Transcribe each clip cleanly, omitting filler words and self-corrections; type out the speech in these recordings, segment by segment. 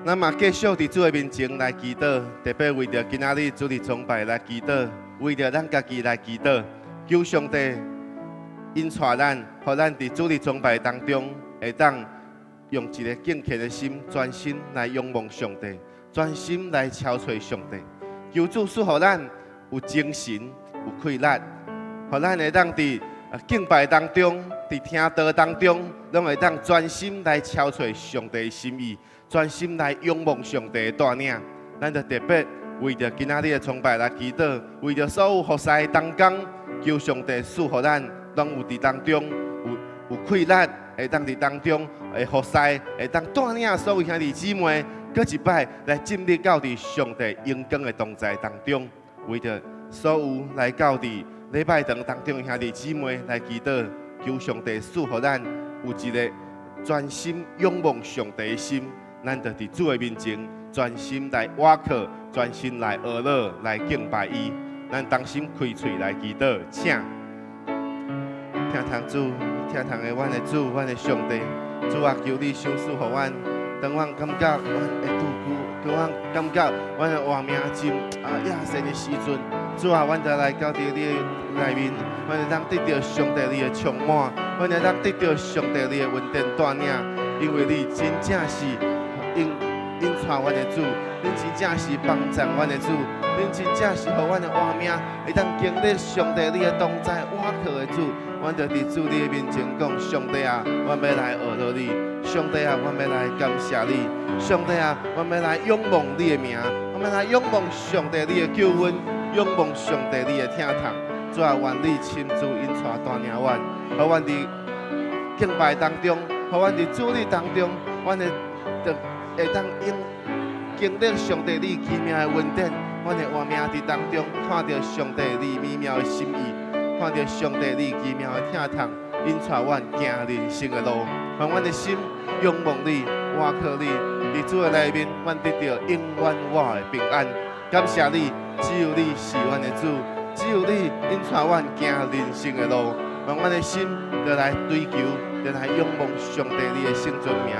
咱嘛繼續佇主的面前來祈禱，特別為著今仔日主日崇拜來祈禱，為著咱家己來祈禱，求上帝引帶咱，予咱佇主日崇拜當中，會當用一个敬虔的心，專心來仰望上帝，專心來朝揣上帝。求主賜予咱有精神、有氣力，予咱會當佇敬拜當中、佇聽道當中，攏會當專心來朝揣上帝的心意，專心來仰望上帝的帶領。咱就特別為著今仔日的崇拜來祈禱，為著所有服侍的同工，求上帝賜予咱，攏有佇當中有氣力，會當佇當中會服侍，會當帶領所有兄弟姊妹，閣一擺來進入到佇上帝榮光的同在當中。為著所有來到佇禮拜堂當中的兄弟姊妹來祈禱，求上帝賜予咱有一个專心仰望上帝的心。咱就佇主的面前專心來倚靠，專心來學樂，來敬拜伊。咱同心開喙來祈禱，請。疼痛主，疼痛的阮的主，阮的上帝，主啊，求你賞賜予阮。當阮感覺阮會拄久，當阮感覺阮的活命真野性的時陣，主啊，阮就來到佇你的內面，阮會當得著上帝你的充滿，阮會當得著上帝你的恩典帶領，因為你真正是引帶阮的主，恁真正是幫助阮的主，恁真正是予阮的活命會當經歷上帝你的同在倚靠的主，阮就佇主你的面前講，上帝啊，阮欲來學著你，上帝啊，阮欲來感謝你，上帝啊，阮欲來仰望你的名，阮欲來仰望上帝你的救恩，仰望上帝你的疼痛。主啊，願你親自引帶帶領阮，予阮佇敬拜當中，予阮佇主日當中，阮會得會當用經歷上帝你奇妙的恩典，阮的活命佇當中看著上帝你美妙的心意，看著上帝你奇妙的疼痛，引帶阮行人生的路，讓阮的心仰望你，倚靠你，佇主的內面，阮得著永遠活的平安。感謝你，只有你是阮的主，只有你引帶阮行人生的路，讓阮的心就來追求，就來仰望上帝你的聖尊名，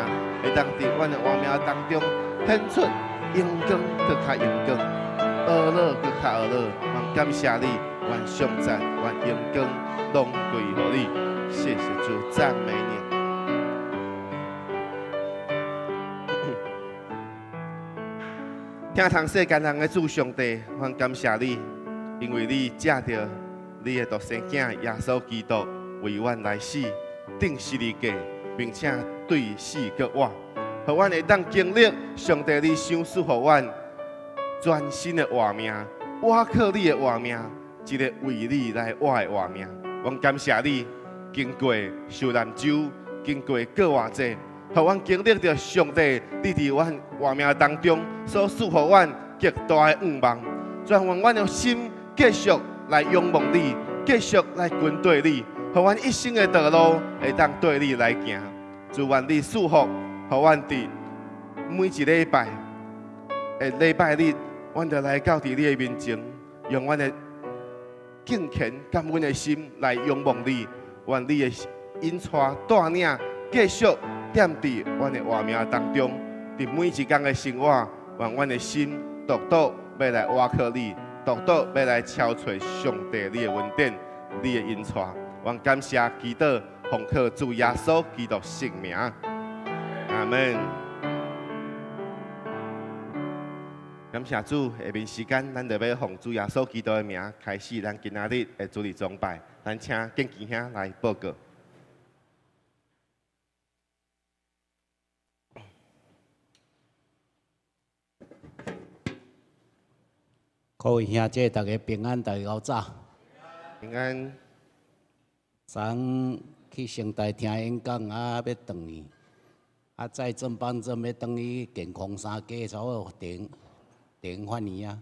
會當佇阮的活命當中顯出榮光，閣較榮光，呵樂閣較呵樂。阮感謝你，願頌讚，願榮光，攏歸予你。謝謝主，讚美你。疼痛世間人的主上帝，阮感謝你，因為你藉著你的獨生囝耶穌基督為阮來死，釘十字架，並且對死閣活，予阮會當經歷上帝你賞賜予阮全新的活命，倚靠你的活命，一个為你來活的活命。阮感謝你，經過受難週，經過復活節，予阮經歷著上帝，你佇阮活命當中所賜予阮極大的盼望，願阮的心繼續來仰望你，繼續來跟隨你，予阮一生的道路會當綴你來行。主願你賜福，予阮佇每一禮拜的禮拜日，阮就來到佇你的面前，用阮的敬虔感恩的心來仰望你，願你的引帶帶領繼續踮佇阮的活命當中，佇每一工的生活，願阮的心獨獨欲來倚靠你，獨獨欲來朝揣上帝你的恩典、你的引帶。阮感謝祈禱，奉靠主耶穌基督聖名，阿門。感謝主，下面時間咱就欲奉主耶穌基督的名，開始咱今仔日的主日崇拜。咱請建基兄來報告。各位兄姐，大家平安，大家好早。平安。昨昏去成大聽演講啊，欲轉去，啊，載正邦正欲轉去健康三街，差不多停停法院啊。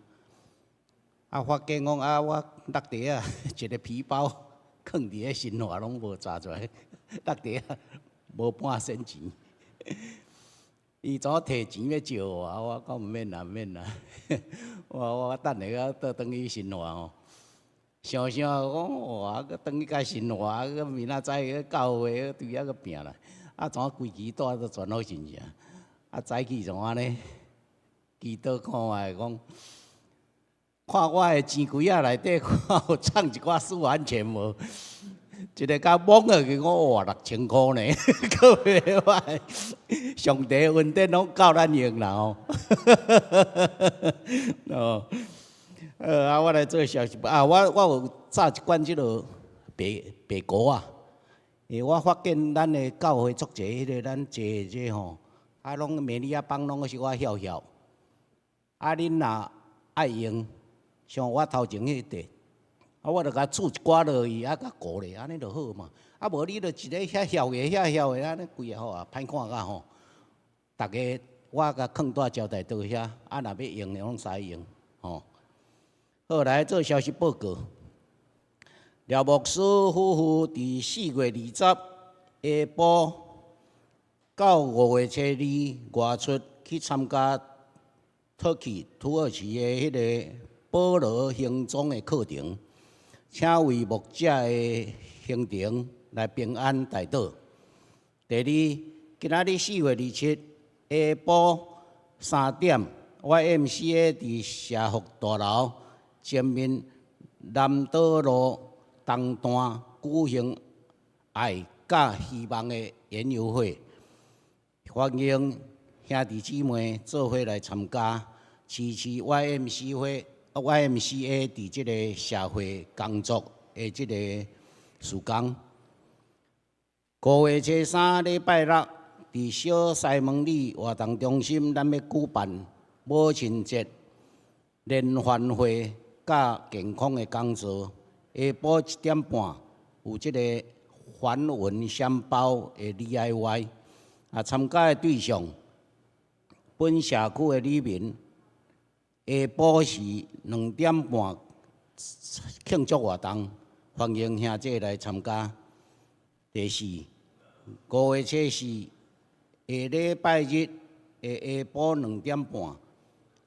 啊，發現講啊，我落地啊，一个皮包囥佇咧新華攏無查出來，落地啊，無半仙錢。伊怎提錢欲借我，我講毋免啦，毋免啦。我我等下仔倒轉去新華吼，想想講哇，閣轉去較新華，閣明仔載閣教會，閣對遐閣拚啦。啊，怎規支帶都全好親像。啊，早起就按呢，祈禱看覓講，看我的錢櫃仔內底看有藏一寡私房錢無？一个共摸落去，我哇6000箍呢，閣袂歹。上帝恩典攏夠咱用啦吼。哦，啊，我來做消息啊，我有紮一罐這个白白果啊。因為我發現咱的教會足濟彼个咱坐的這吼，啊，攏美利亞幫攏是我曉曉。啊，恁若愛用，像我頭前彼塊。啊，我著共煮一寡落去，啊，共糊咧，按呢就好嘛。啊，無你著一个遐曉的、遐曉的，按呢規个吼啊，歹看甲吼。逐家我共囥佇招待桌遐，啊，若欲用的攏使用，吼。好，來做消息報告。廖牧師夫婦佇4月20下晡到5月初2外出去參加 Turkey 土耳其的彼个保羅行蹤的課程。請為牧者的行程來平安代禱。第二，今仔日4月27下晡3點，YMCA 佇社福大樓前面南島路東段舉行愛佮希望的園遊會，歡迎兄弟姊妹做伙來參加。支持 YMCA 會。YMCA 佇這个社會工作的這个事工。5月初3禮拜六，佇小西門里活動中心，咱欲舉辦母親節聯歡會佮健康的講座。下晡1點半有這个梵文香包的 DIY，啊，參加的對象，本社區的里民。下晡是2點半慶祝活動，歡迎兄弟來參加。第四，5月初4下禮拜日的下晡2點半，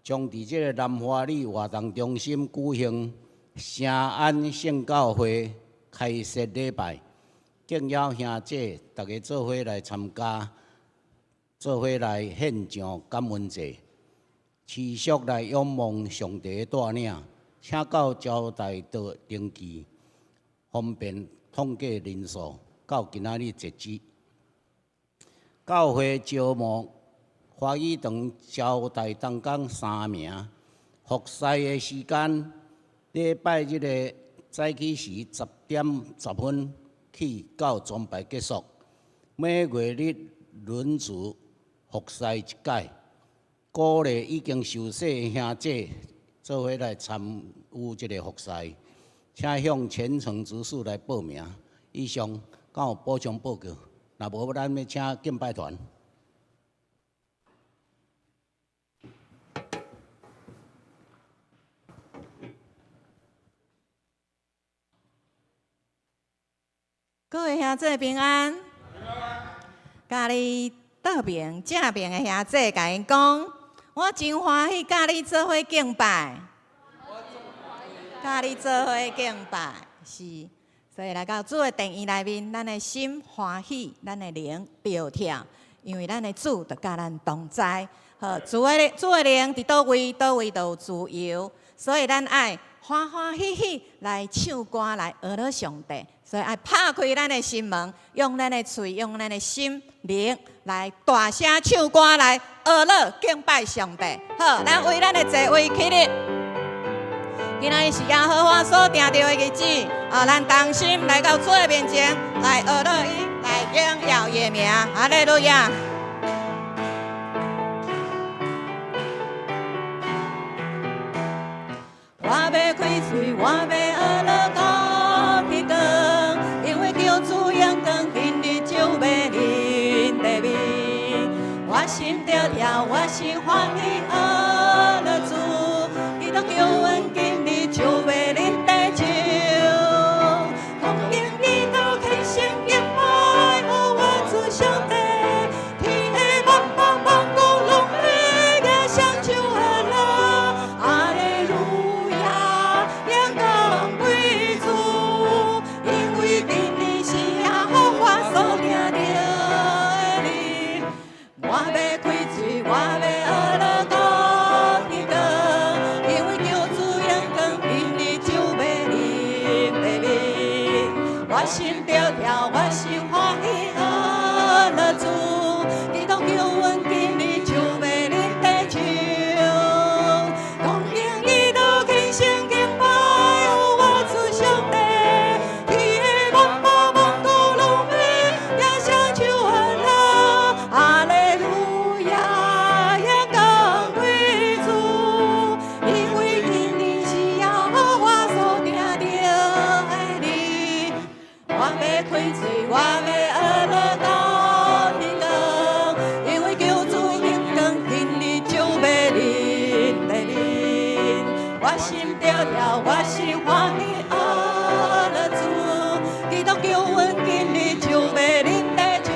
將佇這個南華里活動中心舉行聖安聖教會開設禮拜，敬邀兄弟逐家做伙來參加，做伙來獻上感恩祭。持續來仰望上帝的帶領，請到招待桌登記，方便統計人數。到今仔日截止。教會招募華語堂招待同工三名，服侍的時間禮拜日的早起時10點10分起到崇拜結束，每月日輪值服侍一擺。鼓勵已經受洗的兄弟做伙來參與這个服侍，請向全程執事來報名。以上，敢有補充報告？若無，咱欲請敬拜團。各位兄弟平安。佮你倒爿正爿的兄弟，共𪜶講，我真歡喜佮你做伙敬拜，佮你做伙敬拜是，所以來到主的殿院內面，咱的心歡喜，咱的靈著跳，因為咱的主就佮咱同在。好，主的靈佇佗位，佗位就有自由，所以咱愛歡歡喜喜來唱歌，來呵咾上帝。所以愛拍開咱的心門，用咱的喙，用咱的心靈來大聲唱歌，來呵咾敬拜上帝。好，咱為咱的座位起立。今仔日是耶和華所定著的日子，啊，咱同心來到主的面前，來呵咾伊，來榮耀伊的名。哈利路亞。我欲開喙，我欲呵咾到彼光，因為求主榮光，今日就欲臨地面。我心著跳，我心歡喜呵咾主，基督救阮今日就欲臨地球。同靈基督虔誠敬拜，予我主上帝，天下萬邦萬國攏會舉聲唱呵咾，哈利路亞，榮耀心著跳，我心歡喜學樂主，基督救阮今日就欲臨地唱。恭敬基督虔誠敬拜，哦，我主上帝，天的萬邦萬國攏欲也雙手歡樂，哈利路亞，榮光歸主，因為今日是耶和華所定的日，我欲開喙，我欲學樂到天光，因為救主榮光今日就欲臨地面，我心著跳，我心歡喜學樂主，基督救阮今日就欲臨地唱。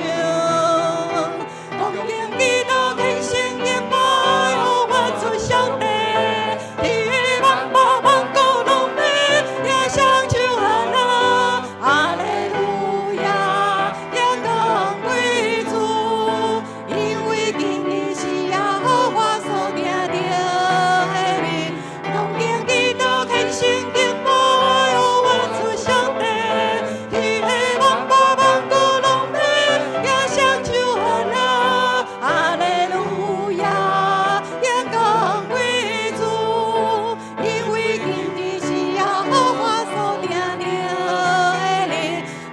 恭敬基督虔誠敬拜，哦，我主上帝，天的萬邦萬國攏欲也雙手歡樂，哈利路亞，榮光歸主，因為今日是耶和華所定的日，恭敬基督虔誠敬拜，哦，我主上帝，天的萬邦萬國攏欲也雙手歡樂，哈利路亞，榮光歸主，因為今日是耶和華所定的日，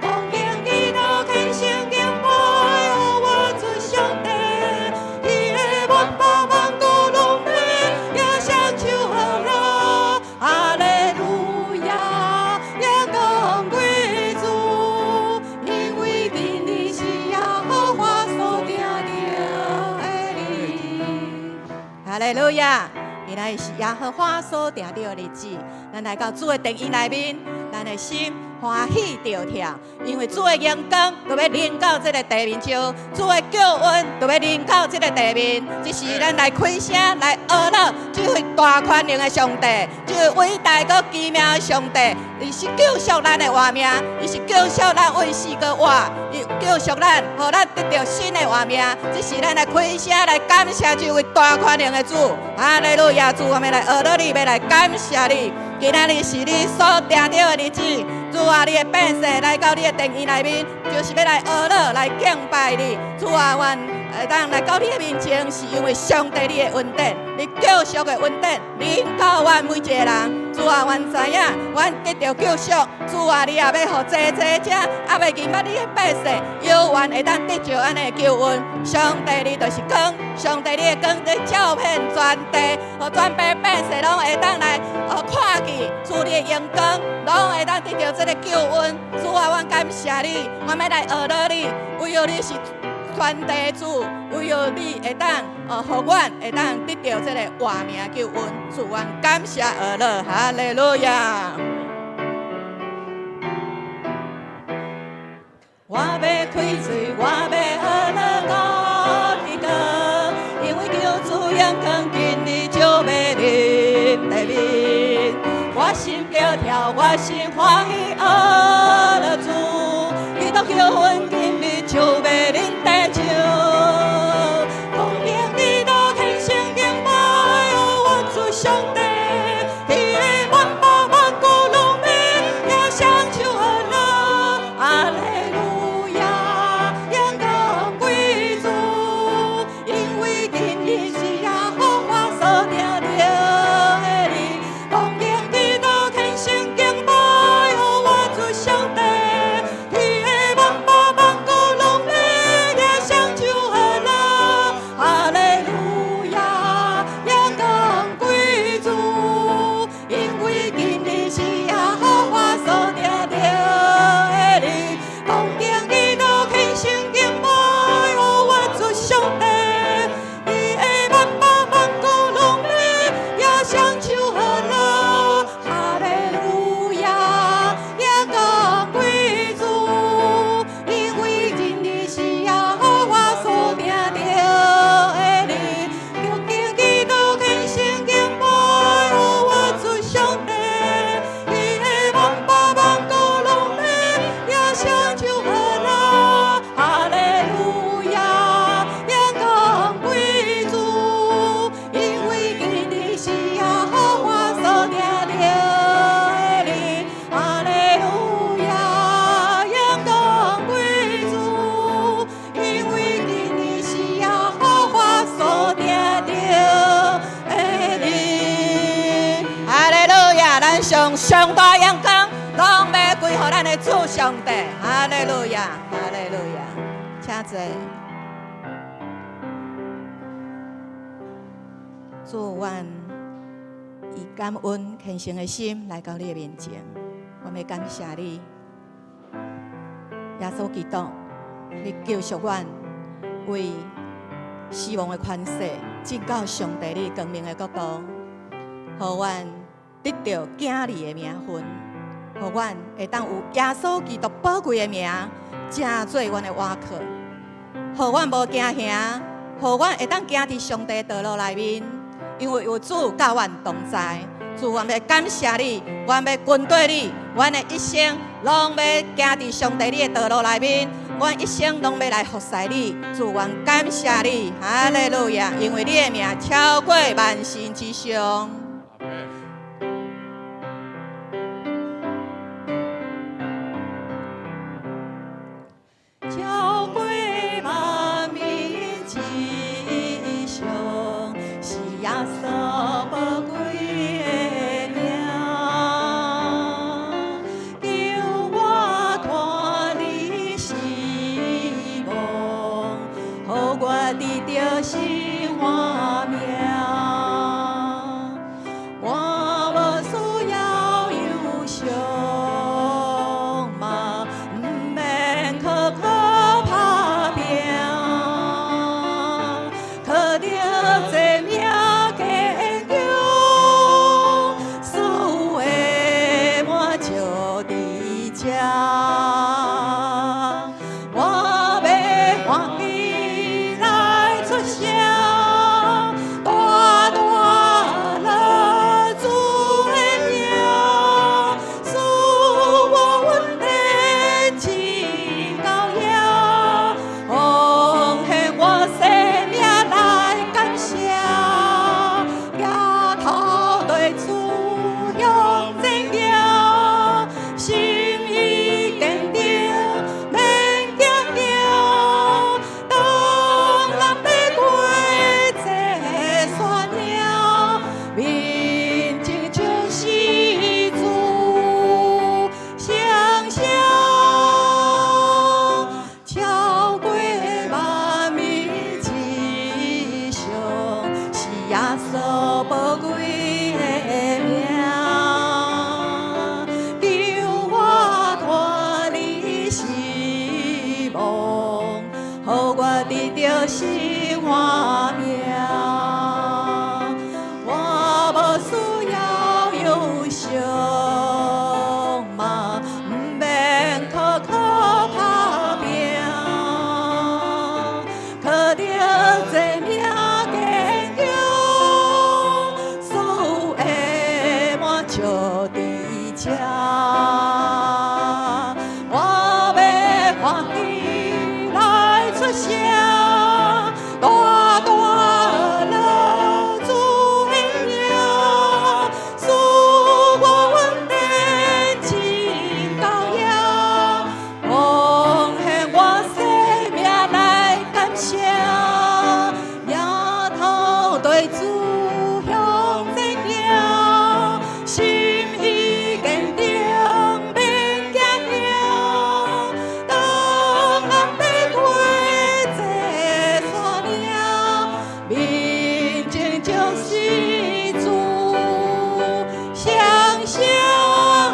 恭敬基督虔誠敬拜，哦，我主上帝，天的萬邦萬國攏欲也雙手歡樂，哈利路亞，榮光歸主，因為今日是耶和華所定的日。哈利路亞！今仔日是耶和華所定的日子，咱來到主的殿院內面，咱的心歡喜著跳，因為主的榮光就欲臨到這个地面上，主的救恩就欲臨到這个地面。這時咱來開聲來學樂這位大權能的上帝，這位偉大閣奇妙的上帝，伊是救贖咱的活命，伊是救贖咱為死閣活，伊救贖咱，予咱得著新的活命。這時咱來開聲來感謝這位大權能的主，哈利路亞！主，我們來學樂你，欲來感謝你。今仔日是你所定著的日子，主啊，你的百姓來到你的殿院內面，就是欲來學樂來敬拜你。主啊，阮會當來到你的面前，是因為上帝你的恩典，你救贖的恩典臨到阮每一个人。主啊，阮知影，阮得著救贖。主啊，你也欲予濟濟遮猶未認捌你的百姓，猶原會當得著按呢的救恩。上帝，你就是光，上帝你的光咧照遍全地，予全地百姓攏會當來看見主你的榮光，攏會當得著這个救恩。主啊，阮感謝你，阮欲來學樂你，唯有你是全地的主，唯有你會當予阮會當得著這个活命救恩。主，阮感謝學樂，哈利路亞。我欲開喙，我欲學樂到天光，因為救主榮光今日就欲臨地面。我心著跳，我心歡喜學樂主，基督救阮今日就欲臨地上。恭敬基督虔誠敬拜，哦，我主上帝，天的萬邦萬國攏欲也雙手歡樂，哈利路亞，榮光歸主，因為今日是耶和華所定的日，恭敬基督虔誠敬拜，哦，我主上帝，天的萬邦萬國攏欲也上上大榮光，攏欲歸予咱的主上帝。哈利路亞，哈利路亞，請坐。主，阮以感恩虔誠的心來到你的面前，我欲感謝你，耶穌基督，你救贖阮，為死亡的權勢，進到上帝你光明的國度，予阮得著囝兒的名分，予阮會當有耶穌基督寶貴的名，成做阮的倚靠，予阮無驚嚇，予阮會當行佇上帝的道路內面，因為有主佮阮同在。主，阮欲感謝你，阮欲跟綴你，阮的一生攏欲行佇上帝你的道路內面，阮一生攏欲來服侍你。主，阮感謝你，哈利路亞，因為你的名超過萬神之上。超過萬民之上，是耶穌寶貴的名，救我脫離死亡，予我得著新活命。我無需要憂傷嘛，毋免靠靠打拼，靠著這名堅強，所有的滿就佇這。我欲歡喜來出聲，大大樂主的名，賜我恩典真高雅，奉獻我生命來感謝，舉頭對主向前行，心意堅定免驚驚，當人欲過這山嶺，面前就是主相聲，超過萬民之上，是耶穌寶貴的名，救我脫離死亡，予我得著新活命。我無需要憂傷嘛，毋免靠靠打拼，靠著這名堅強，所有的滿就佇這。我欲歡喜來出聲，大大樂主的名，賜我恩典真高雅，奉獻我生命來感謝，舉頭對主向前行，心意堅定免驚嚇，當人欲過這山嶺，面前就是主相聲，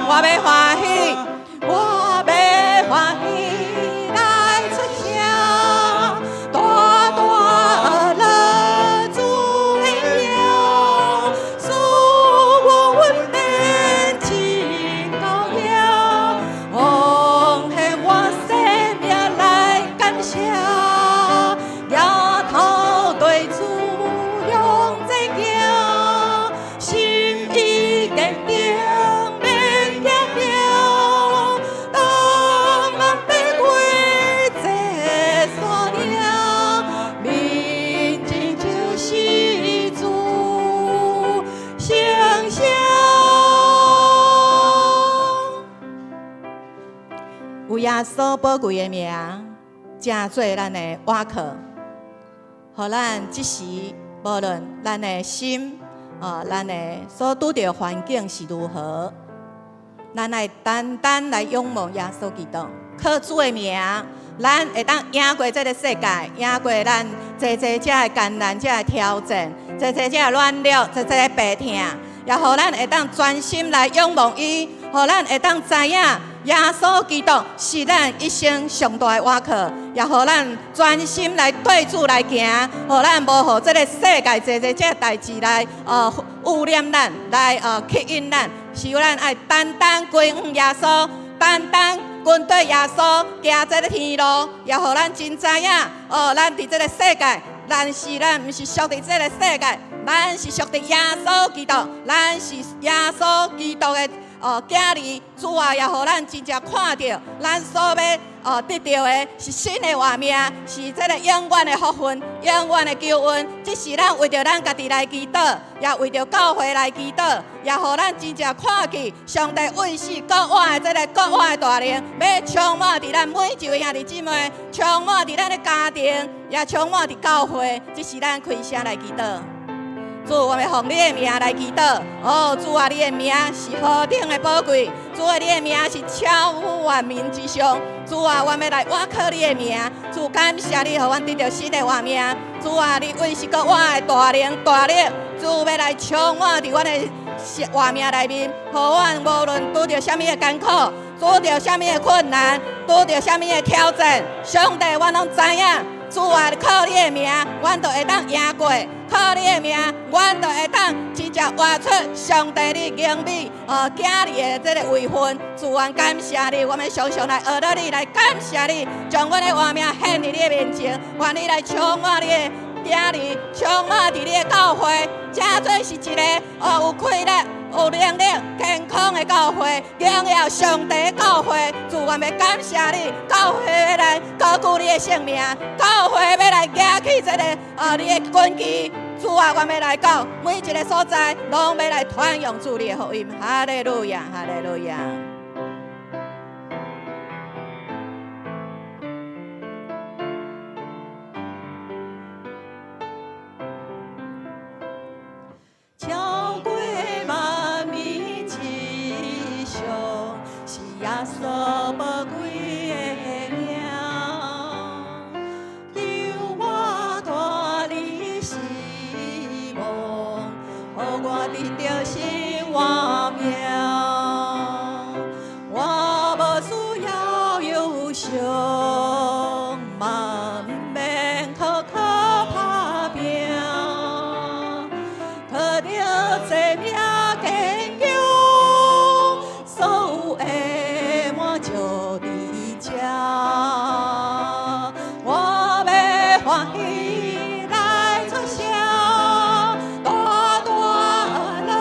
我欲歡喜，我欲歡喜來出聲，大大樂主的名，賜我恩典真高雅，奉獻我生命來感謝，舉頭對主向前行，心意堅定免驚嚇，當人欲過這山嶺，面前就是主相聲。有耶穌寶貴的名，成做咱的倚靠，予咱這時無論咱的心，咱的所拄著環境是如何，咱愛單單來仰望耶穌基督，靠主的名，咱會當贏過這个世界，贏過咱濟濟這个艱難、這个挑戰，濟濟這个軟弱、濟濟的病痛，也予咱會當專心來仰望伊，予咱會當知影耶穌基督是咱一生上大的倚靠，也予咱專心來對主來行，予咱無予這个世界濟濟這个代誌來污染咱，來吸引咱，是咱愛單單歸向耶穌，單單跟綴耶穌行這个天路，也予咱真知影哦，咱佇這个世界，但是咱毋是屬佇這个世界，咱是屬佇耶穌基督，咱是耶穌基督的囝兒。主啊，也予咱真正看著，咱所欲得著的是新的活命，是這个永遠的福分，永遠的救恩。這是咱為著咱家己來祈禱，也為著教會來祈禱，也予咱真正看見上帝為死復活的這个復活的大能，欲充滿佇咱每一位兄弟姊妹，充滿佇咱的家庭，也充滿佇教會。這是咱開聲來祈禱。主，我欲奉你的名來祈禱。哦，主啊，你的名是何等的寶貴！主啊，你的名是超乎萬民之上。主啊，我欲來倚靠你的名。主，感謝你，予阮得著新的活命。主啊，你為死復活的大能大力，主欲來充滿佇阮的活命內面，予阮無論拄著啥物的艱苦，拄著啥物的困難，拄著啥物的挑戰，上帝，阮攏知影。主啊，靠你的名，阮就會當贏過；靠你的名，阮就會當真正活出上帝你榮美囝兒的這个位份。主，阮感謝你，我們常常來學著你，來感謝你，將阮的活命獻佇你的面前，願你來充滿你的囝兒，充滿佇你的教會，這做是一个有氣力、有能力、健康的教會，榮耀上帝的教會。主，我欲感謝你，教會欲來高舉你的聖名，教會欲來舉起這个你的軍旗。主啊，我欲來到每一个所在，攏欲來傳揚主你的福音。哈利路亞，哈利路亞。超過萬民之上，是耶穌寶貴的名，求我帶你死亡，予我得著新活命。我無需要憂傷，嘛毋免苦苦打拼。靠著這名堅強，所有的滿足佇這。我欲歡喜來出聲，大大樂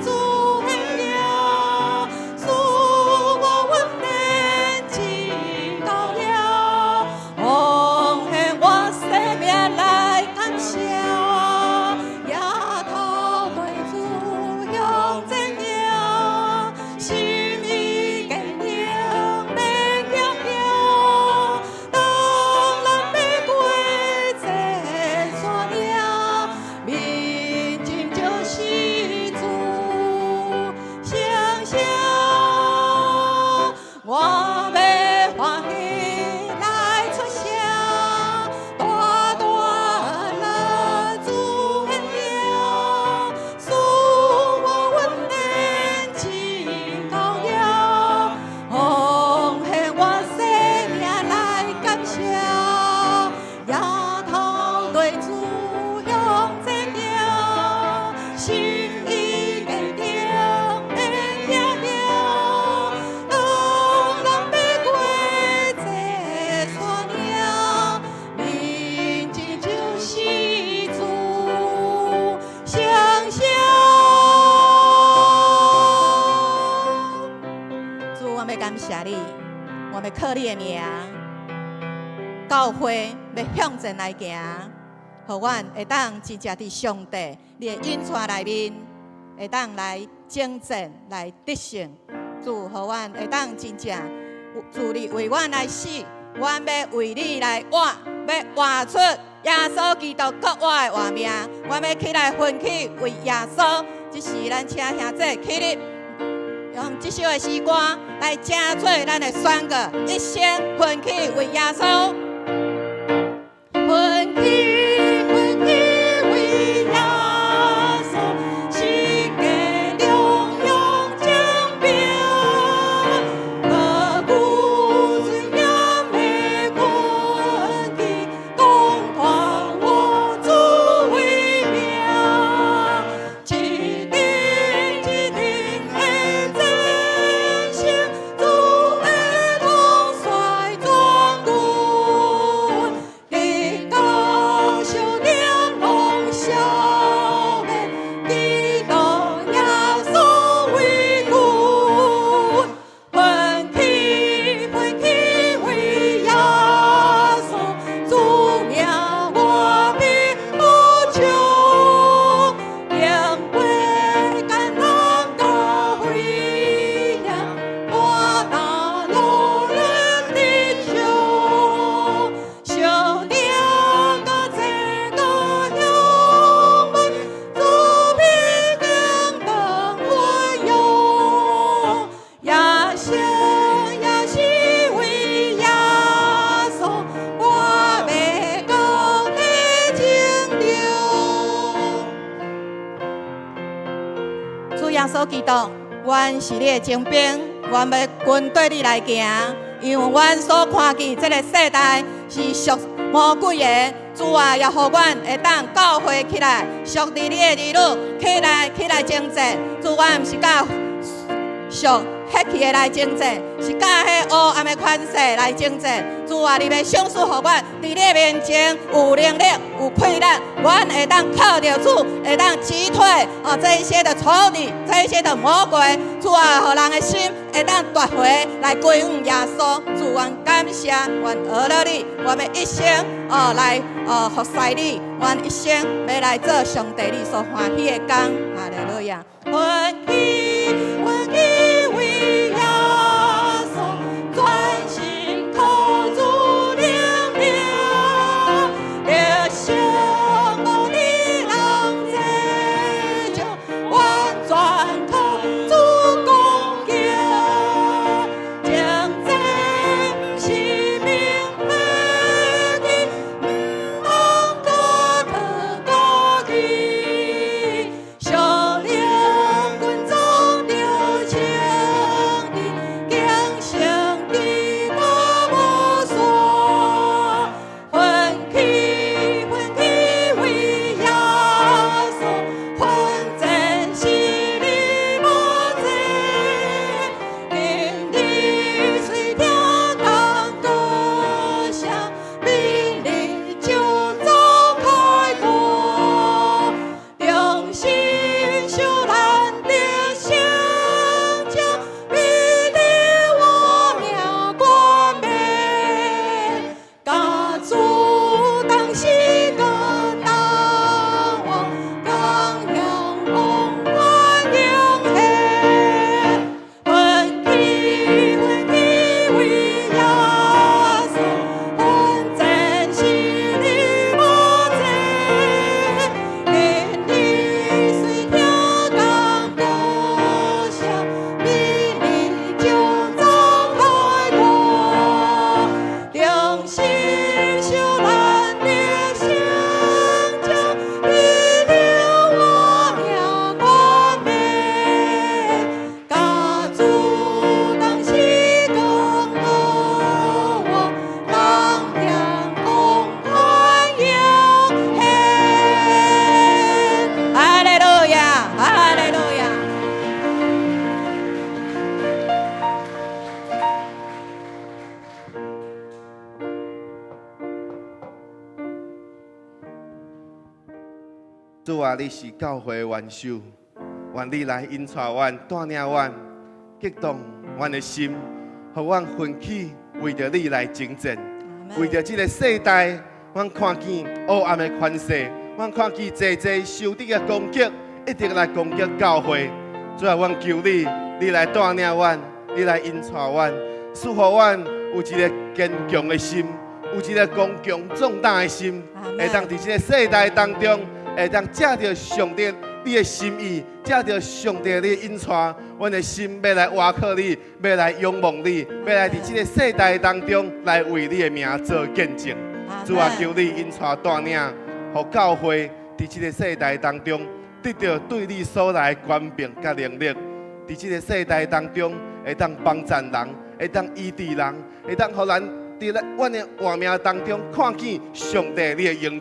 主的名，賜我恩典真夠了，奉獻我生命來感謝。抬頭對主向前行，心意堅定免驚驚。當咱欲過這山嶺，面前就是主相聲。我欲歡喜來出聲，大大樂主的名，賜我恩典真夠了，奉獻我生命來感謝。抬頭對主向前行，心意堅定免驚驚。當咱欲過這山嶺，面前就是主相聲。主，我欲感謝你，我欲靠你的名，教會欲向前來行，予阮會當真正佇上帝你的引帶內面，會當來征戰，來得勝。主，予阮會當真正主你為阮來死，阮欲為你來活，欲活出耶穌基督復活的活命。阮欲起來奮起為耶穌，這時咱請兄弟起立，用這首的詩歌來成做咱的宣告，一生奮起為耶穌，奮起奮起為耶穌，世界榮耀獎柄，何懼尊嚴的軍旗，講傳我主威名，一陣一陣的戰勝，主的統帥全軍，直到屬靈攏消滅，基督耶穌為君，奮起奮起為耶穌，主命我必無窮，經過艱難甲危險，我若努力的衝，相連甲這個鄉門，主必定當我用，也生也死為耶穌，我欲到底戰場。主耶穌基督，阮是你的精兵，阮欲跟綴你來行，因為阮所看見這个世代是屬魔鬼的。主啊，也予阮會當教會起來，屬佇你的兒女起來起來征戰。主，阮毋是佮屬血氣的來征戰，是佮彼黑暗的權勢來征戰。主啊，你欲賞賜予阮，佇你的面前有能力、有氣力，阮會當靠著主，會當擊退哦這一些的仇敵，這一些的魔鬼。主啊，予人的心會當奪回來歸向耶穌。主，阮感謝，阮學了你，我欲一生哦來哦服侍你，阮一生欲來做上帝你所歡喜的工。哈利路亞！奮起，奮起為耶穌，專心靠主靈命，得勝無敵人這場，完全靠主攻擊，征戰毋是憑血氣，毋通閣靠家己，屬靈軍裝著穿戴，堅勝基督無散。奮起，奮起為耶穌，奮戰是你無濟，今日雖聽講歌聲，明日就走開歌，忠心守咱的成就，必得我命冠冕，佮主同死閣同活，同享王冠榮顯。奮起，奮起為耶穌，奮戰是你無濟，今日雖聽講歌聲，明日就走開歌，忠心守咱的成就，必得我命冠冕，佮主同死閣活，同享王冠榮顯。哈利路亞，哈利路亞。主啊，你是教會的元首，願你來引帶阮、帶領阮，激動阮的心，予阮奮起為著你來征戰，為著這个世代，阮看見黑暗的權勢，阮看見濟濟仇敵的攻擊，一直來攻擊教會。主啊，阮求你，你來帶領阮，你來引帶阮，賜予阮有一个堅強的心，有一个剛強壯膽的心，會當佇這个世代當中，會當藉著上帝你的心意，藉著上帝你的引帶，阮的心欲來倚靠你，欲來仰望你，欲來佇這個世代當中來為你的名做見證。主啊，求你引帶帶領，予教會佇這個世代當中得著對你所來的權柄佮能力，佇這個世代當中會當幫贊人，會當醫治人，會當予咱佇咱阮的活命當中看見上帝你的榮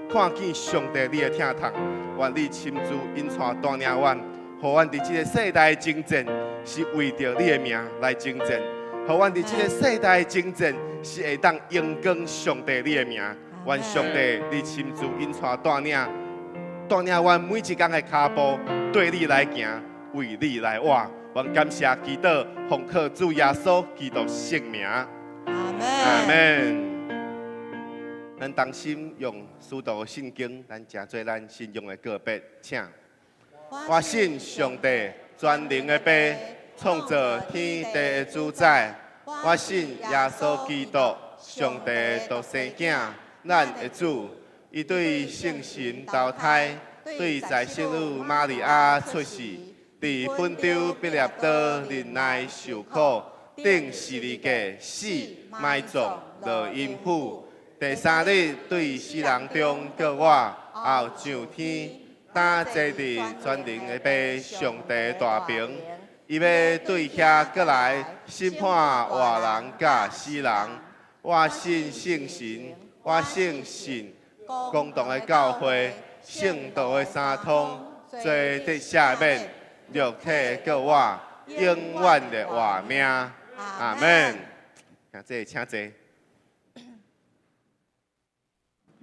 光，看見上帝你的疼痛。願你親自引帶帶領阮，予阮佇這個世代征戰是為著你的名來征戰，予阮佇這個世代征戰是會當榮光上帝你的名。願上帝你親自引帶帶領，帶領阮每一工的跤步對你來行，為你來活。阮感謝祈禱，奉靠主耶穌基督聖名。阿門。阿門。咱同心用使徒信經，咱成做咱信仰的告白，請。我信上帝全能的父，創造天地的主宰。我信耶穌基督，上帝的獨生囝，咱的主。伊對聖神投胎，對在聖女瑪利亞出世，佇本丟彼拉多忍耐受苦，釘十字架死埋葬落陰府。第三日對死人中復活，後上天，擔坐佇全能的父上帝大爿。伊欲對遐閣來審判活人佮死人。我信聖神，我相信公同的教會，聖徒的相通，罪得赦免，肉體復活，永遠的活命。阿門。請坐，請坐。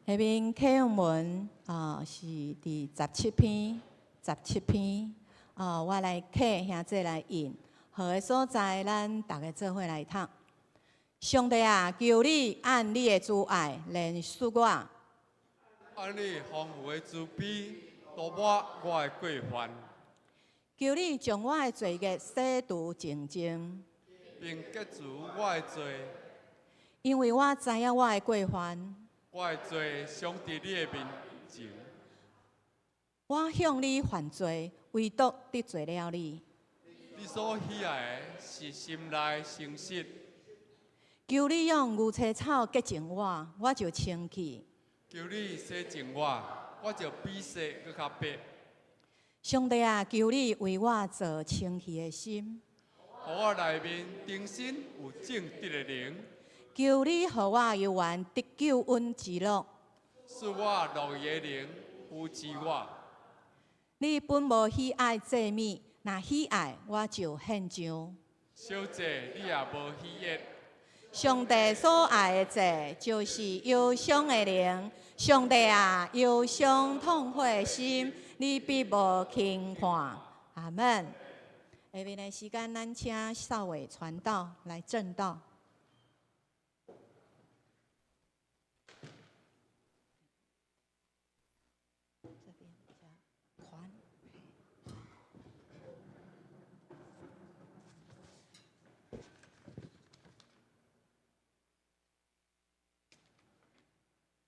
下面啟用文啊，是佇十七篇，十七篇啊，我來啟兄姊來印，好的所在，咱逐家做伙來讀。上帝啊，求你按你的慈愛憐恤我，按你豐富的慈悲，塗抹我的過犯。求你將我的罪孽洗除淨淨，並潔除我的罪，因為我知影我的過犯。我的罪常佇你的面前。我向你犯罪，唯獨得罪了你。你所喜愛的是心內誠實。求你用牛車草潔淨我，我就清氣。求你洗淨我，我就比雪閣較白。上帝啊，求你為我造清氣的心，予我內面重新有正直的靈。求你予我猶原得救恩之樂，賜我樂意的靈扶持我。你本無喜愛祭物，若喜愛我就獻上。燒祭你也無喜悅。上帝所愛的祭，就是憂傷的靈。上帝啊，憂傷痛悔的心，你必無輕看。阿門。下面的時間，咱請少偉傳道來證道。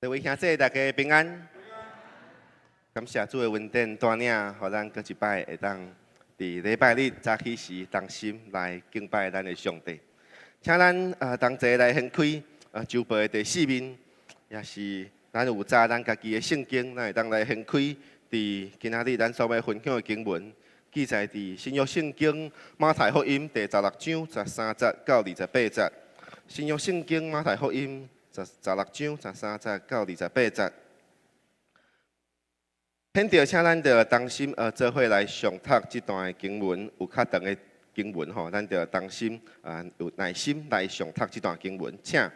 各位兄弟，大家平安。感謝主的恩典帶領，予咱閣一擺會當佇禮拜日早起時同心來敬拜咱的上帝。請咱同齊來掀開周報的第四面，也是咱有查咱家己的聖經，咱會當來掀開佇今仔日咱所欲分享的經文，記載佇新約聖經馬太福音第十六章十三節到28節。新約聖經馬太福音十六章十三節到28節。現在請咱著同心做伙來誦讀這段的經文，有較長的經文吼，咱著同心有耐心來誦讀這段經文。請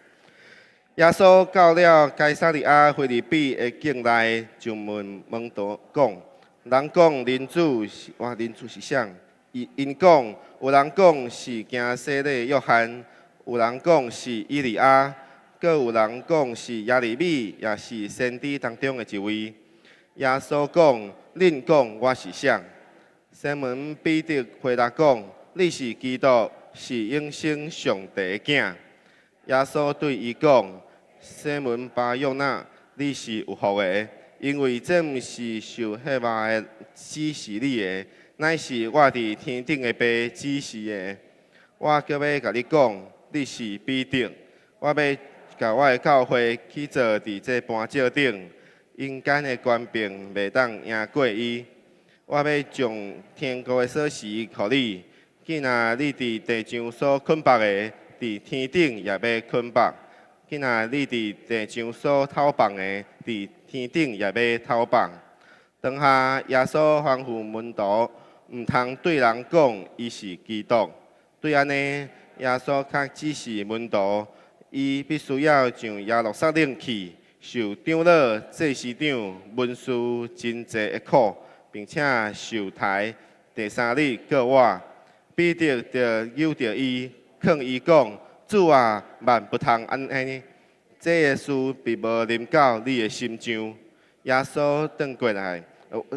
耶穌到了該撒利亞腓立比的境內，就問門徒講：人講人子是我人子是誰？𪜶講，有人講是行洗禮約翰，有人講是以利亞，閣有人講是耶利米，也是先知當中的一位。耶穌講：恁講我是誰？西門彼得回答講：你是基督，是永生上帝的囝。耶穌對伊講：西門巴約那，你是有福的，因為這毋是受血肉的指示你的，乃是我佇天頂的爸指示的。我閣欲共你講，你是彼得，我欲共我的教會起造佇這磐石頂，陰間的權柄袂當贏過伊。我欲將天國的鎖匙予你，既若你佇地上所捆縛的，佇天頂也欲捆縛；既若你佇地上所透放的，佇天頂也欲透放。當下耶穌吩咐門徒，毋通對人講伊是基督。對按呢，耶穌較指示門徒，伊必須要上耶路撒冷去，受長老、祭司長、文士真濟的苦，並且受刣，第三日復活。彼得就揪著伊，勸伊講：主啊，萬不通按呢，這个事必無臨到你的身上。耶穌轉過來，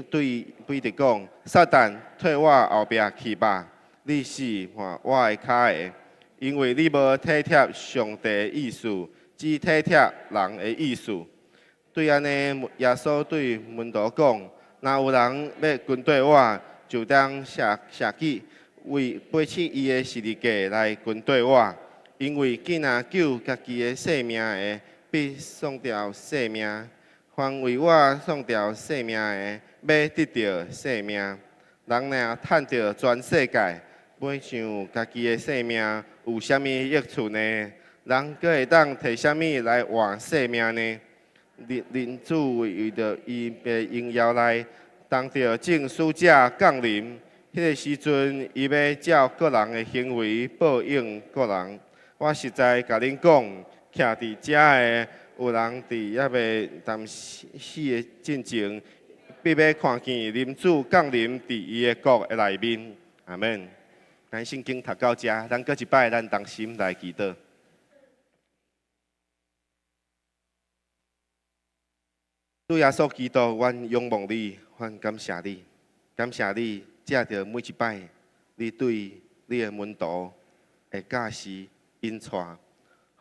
對彼得講：撒旦，退我後壁去吧！你是絆我的跤的，因為你無體貼上帝的意思，只體貼人的意思。對按呢，耶穌對門徒講：若有人欲跟綴我，就當捨捨己，為背起伊的十字架來跟綴我。因為既若救家己的性命的，必喪掉性命；凡為我喪掉性命的，欲得著性命。人若趁著全世界，買上家己的性命，有啥物益處呢？人閣會當提啥物來換性命呢？人人子為著伊的榮耀來，同著眾使者降臨，彼个時陣，伊欲照各人的行為報應各人。我實在共恁講，徛佇遮的有人佇猶未淡死的進前，必欲看見人子降臨佇伊的國的內面。阿門。咱聖經讀到遮，咱閣一擺，咱同心來祈禱。主耶穌基督，阮仰望你，阮感謝你，感謝你，藉著每一擺，你對你的門徒的教示引帶，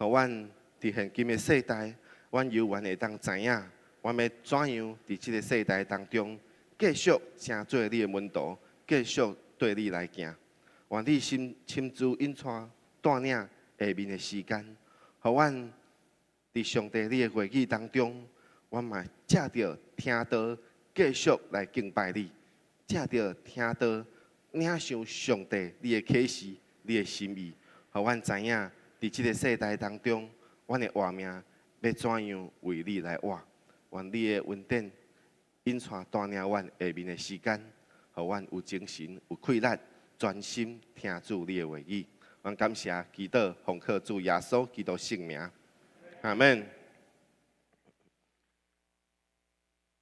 予阮佇現今的世代，阮猶原會當知影，阮欲怎樣佇這个世代當中，繼續成做你的門徒，繼續綴你來行。願你親親自引帶帶領下面的時間，予阮佇上帝你的話語當中，阮嘛藉著聽道，繼續來敬拜你；藉著聽道，領受上帝你的啟示、你的心意，予阮知影佇這个世代當中，阮的活命欲怎樣為你來活。願你的恩典引帶帶領阮下面的時間，予阮有精神、有氣力，專心聽主你的話語。阮感謝祈禱，奉靠主耶穌基督聖名，阿門。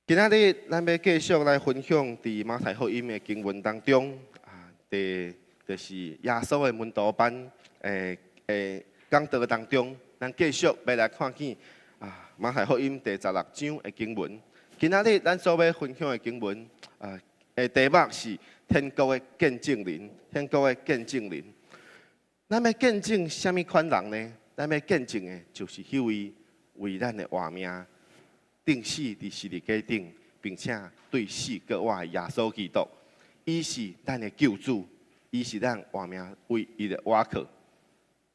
今仔日咱欲繼續來分享佇馬太福音的經文當中啊，佇就是耶穌的門徒班的的講道當中，咱繼續欲來看見啊馬太福音第十六章的經文。今仔日咱所欲分享的經文啊的題目是天國的見證人，天國的見證人。咱欲見證啥物款人呢？咱欲見證的就是彼位為咱的活命釘死佇十字架頂，並且對死復活的耶穌基督，伊是咱的救主，伊是咱活命唯一的倚靠。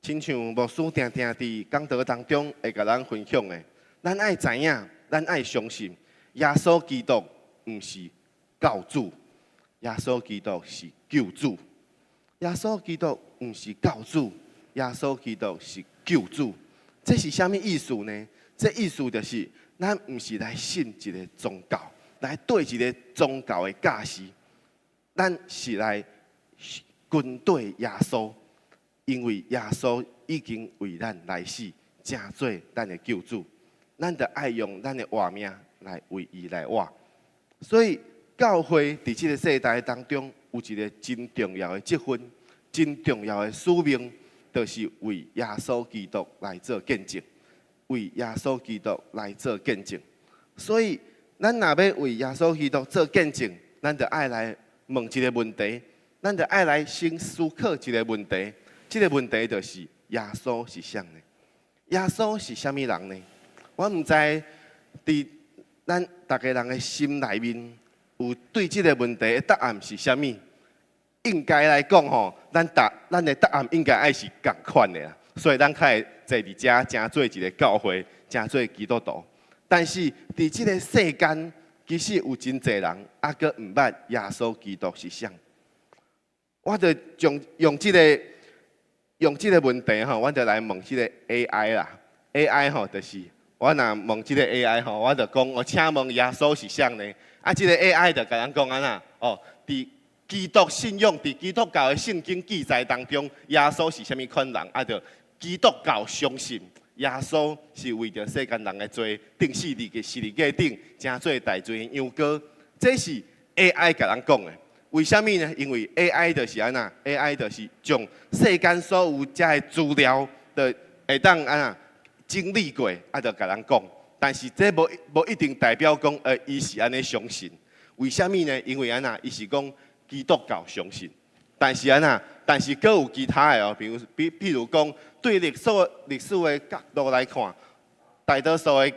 親像牧師定定佇講道當中會共咱分享的，咱愛知影，咱愛相信，耶穌基督毋是教主，耶穌基督是救主。耶穌基督毋是教主，耶穌基督是救主。這是啥物意思呢？這意思就是，咱毋是來信一个宗教，來綴一个宗教的教示，咱是來跟綴耶穌，因為耶穌已經為咱來死，成做咱的救主，咱著愛用咱的活命來為伊來活。所以教會佇這个世代當中有一个真重要的職分，真重要的使命，就是為耶穌基督來做見證。為耶穌基督來做見證，所以咱若欲為耶穌基督做見證，咱就愛來問一个問題，咱就愛來先思考一个問題。這个問題就是耶穌是啥呢？耶穌是啥物人呢？我毋知佇咱逐家人的心內面有對這个問題的答案是啥物？應該來講吼，咱的答案應該愛是仝款的啦。所以咱較會坐佇遮，成做一个教會，成做基督徒。但是佇這个世間，其實有真濟人猶閣毋捌耶穌基督是啥。我就將用這个問題吼，我就來問這个 AI 啦。AI 吼，就是我若問這个 AI 吼，我就講我請問耶穌是啥呢？啊，這个 AI 就共咱講按怎哦，佇基督信仰，佇基督教的聖經記載當中，耶穌是啥物款人？啊，就基督教相信耶穌是為著世間人的罪，釘死佇個十字架頂，成做代罪的羊羔。這是 AI 共咱講的。為啥物呢？因為 AI 就是按怎？AI 就是將世間所有遮的資料，就會當按怎整理過，啊，就共咱講。但是這無一定代表講，伊是按呢相信。為啥物呢？因為按怎？伊是講基督教相信。但是按怎？但是閣有其他的哦，比如比如講，對歷史的角度來看，大多數的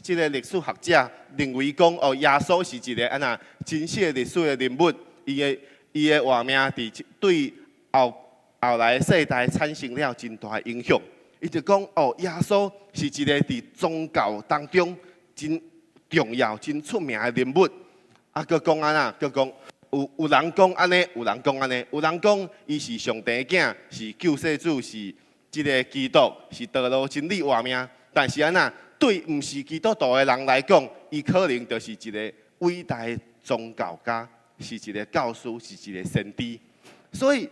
這个歷史學者認為講，哦，耶穌是一个按怎真實的歷史的人物，伊的活命佇對後來的世代產生了真大的影響。伊就講，哦，耶穌是一个佇宗教當中真重要、真出名的人物。啊，閣講按怎？閣講有人講按呢，有人講按呢，有人講伊是上帝囝，是救世主，是這个基督，是道路真理活命。但是按怎？對毋是基督徒的人來講，伊可能就是一个偉大的宗教家，是一个教師，是一个先知。所以，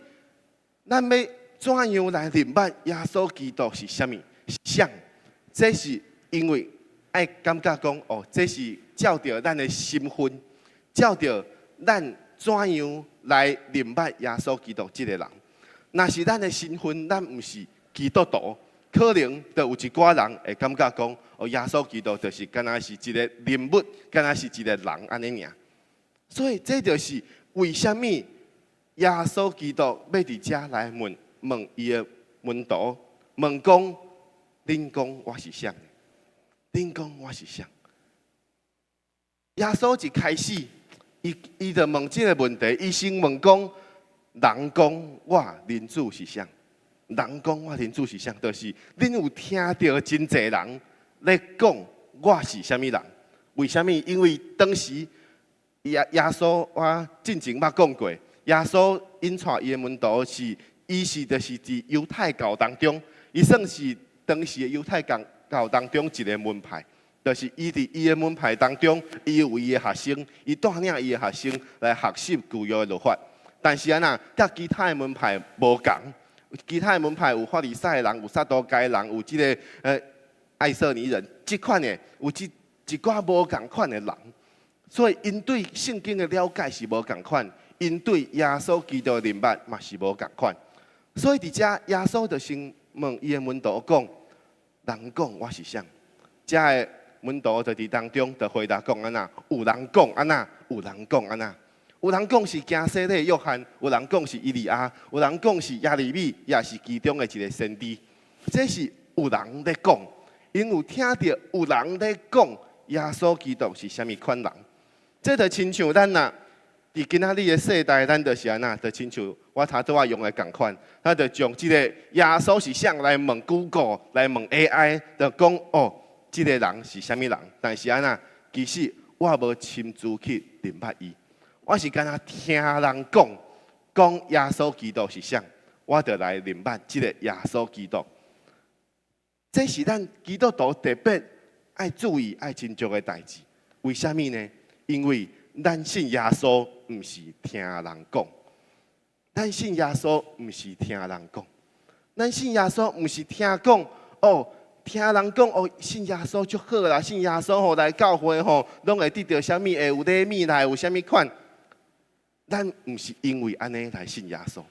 咱欲怎樣來認捌耶穌基督是啥物？啥？這是因為愛感覺講，哦，這是照著咱的身份，照著咱怎樣來認捌耶穌基督這个人。若是咱的身份，咱毋是基督徒，可能就有一寡人會感覺講，哦，耶穌基督就是敢若是一个人物，敢若是一个人按呢爾。所以這就是為啥物耶穌基督欲佇遮來問伊的門徒，問講：恁講我是啥？恁講我是啥？耶穌一開始，伊就問這个問題，伊先問講：人講我人子是啥？人講我人子是啥？就是恁有聽著真濟人咧講我是啥物人？為啥物？因為當時耶穌我進前捌講過，耶穌引帶伊的門徒是，伊是就是佇猶太教當中，伊算是當時的猶太教當中一个門派，就是伊佇伊的門派當中，伊有伊的學生，伊帶領伊的學生來學習舊約的律法。但是按怎，佮其他的門派無仝，其他的門派有法利賽人，有撒都該人，有這个愛色尼人，這款的有這一寡無仝款的人，所以𪜶對聖經的了解是無仝款，𪜶對耶穌基督的認捌嘛是無仝款。所以佇遮耶穌就先問伊的門徒講：人講我是啥？遮的門徒就佇當中就回答講按怎？有人講按怎？有人講按怎？有人講是行洗禮約翰，有人講是以利亞，有人講是耶利米，也是其中的一个先知。這是有人咧講，𪜶有聽著有人咧講耶穌基督是啥物款人。這就親像咱若佇今仔日的世代，咱就是按怎？就親像我頭拄仔用的仝款，咱就將這個耶穌是啥來問 Google，來問 AI，就講哦，這个人是啥物人？但是按怎？其實我無親自去認捌伊，我是干焦聽人講，講耶穌基督是啥，我就來認捌這個耶穌基督。這是咱基督徒特別愛注意、愛斟酌的代誌。為啥物呢？因為咱信耶穌毋是聽人講，咱信耶穌毋是聽人講，咱信耶穌毋是聽講哦，聽人講哦，信耶穌足好啦，信耶穌吼來教會吼，攏會得著啥物，會有禮物來，有啥物款。咱毋是因為按呢來信耶穌，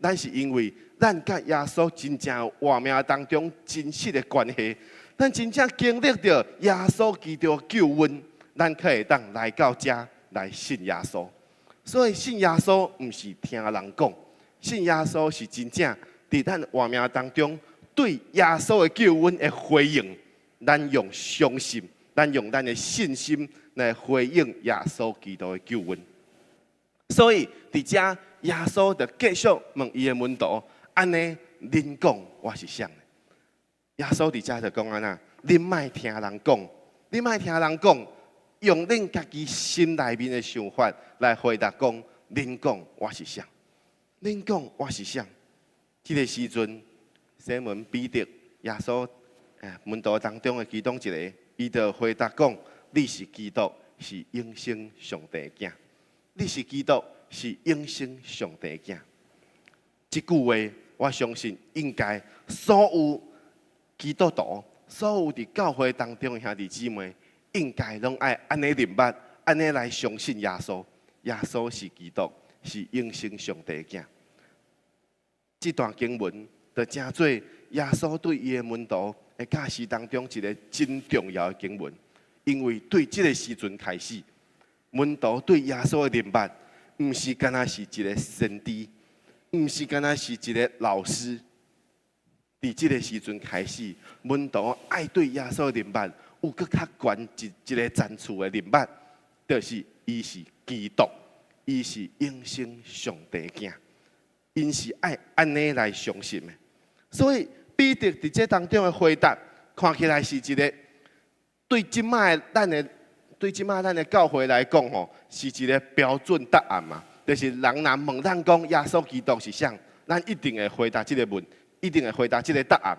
咱是因為咱佮耶穌真正活命當中真實的關係，咱真正經歷著耶穌基督救恩，咱才會當來到遮來信耶穌。所以信耶穌毋是聽人講，信耶穌是真正佇咱活命當中對耶穌的救恩的回應，咱用相信咱用咱的信心來回應耶穌基督的救恩。所以佇遮耶穌就繼續問伊的門徒：按呢，恁講我是啥？耶穌佇遮就講按怎？恁莫聽人講，恁莫聽人講，用恁家己心內面的想法來回答講，恁講我是啥？恁講我是啥？這個時陣，西門彼得，耶穌門徒當中的其中一個，伊就回答講：你是基督，是永生上帝的囝。你是基督，是永生上帝的囝。這句話，我相信應該所有基督徒，所有佇教會當中的兄弟姊妹，應該攏愛按呢認捌，按呢來相信耶穌。耶穌是基督，是永生上帝的囝。這段經文就成做耶穌對伊的門徒的教示當中一個真重要的經文，因為對這個時陣開始，門徒對耶穌的認捌，毋是干焦是一個先知，毋是干焦是一個老師。佇這個時陣開始，門徒愛對耶穌的認捌有閣較懸一個層次的認捌，就是伊是基督，伊是永生上帝的囝，𪜶是愛按呢來相信的。所以彼得佇這當中的回答，看起來是一個對這擺咱的教會來講吼，是一個標準答案嘛。就是人若問咱講耶穌基督是啥，咱一定會回答這個問，一定會回答這個答案。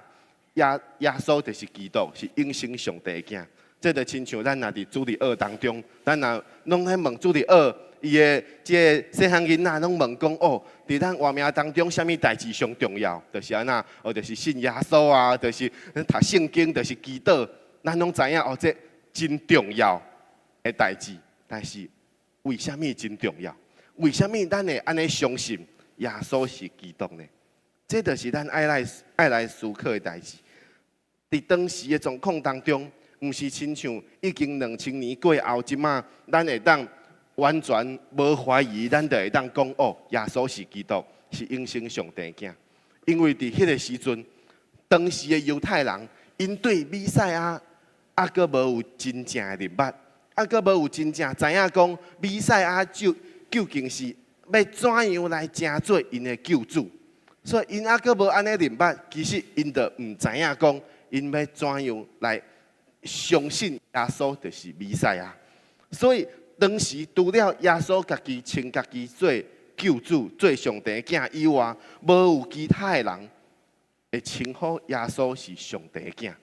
耶穌就是基督，是永生上帝的囝。這就親像咱若佇主日學當中，咱若攏咧問主日學，伊的這個細漢囡仔攏問講哦，佇咱活命當中，啥物代誌上重要？就是按怎？哦，就是信耶穌啊，就是讀聖經，就是祈禱。咱攏知影哦，這真重要的代誌。但是為啥物真重要？為啥物咱會按呢相信耶穌是基督呢？這就是咱愛來思考的代誌。佇當時的狀況當中，毋是親像已經2000年過後，這擺咱會當完全無懷疑，咱就會當講哦，耶穌是基督，是永生上帝的囝。因為佇彼個時陣，當時的猶太人，𪜶對彌賽亞猶閣無有真正的認捌，猶閣無有真正知影講彌賽亞就究竟是欲怎樣來成做𪜶的救主，所以𪜶猶閣無按呢認捌，其實𪜶就毋知影講𪜶欲怎樣來相信耶穌就是彌賽亞。所以當時除了耶穌家己稱家己做救主、做上帝的囝以外，無有其他的人會稱呼耶穌是上帝的囝。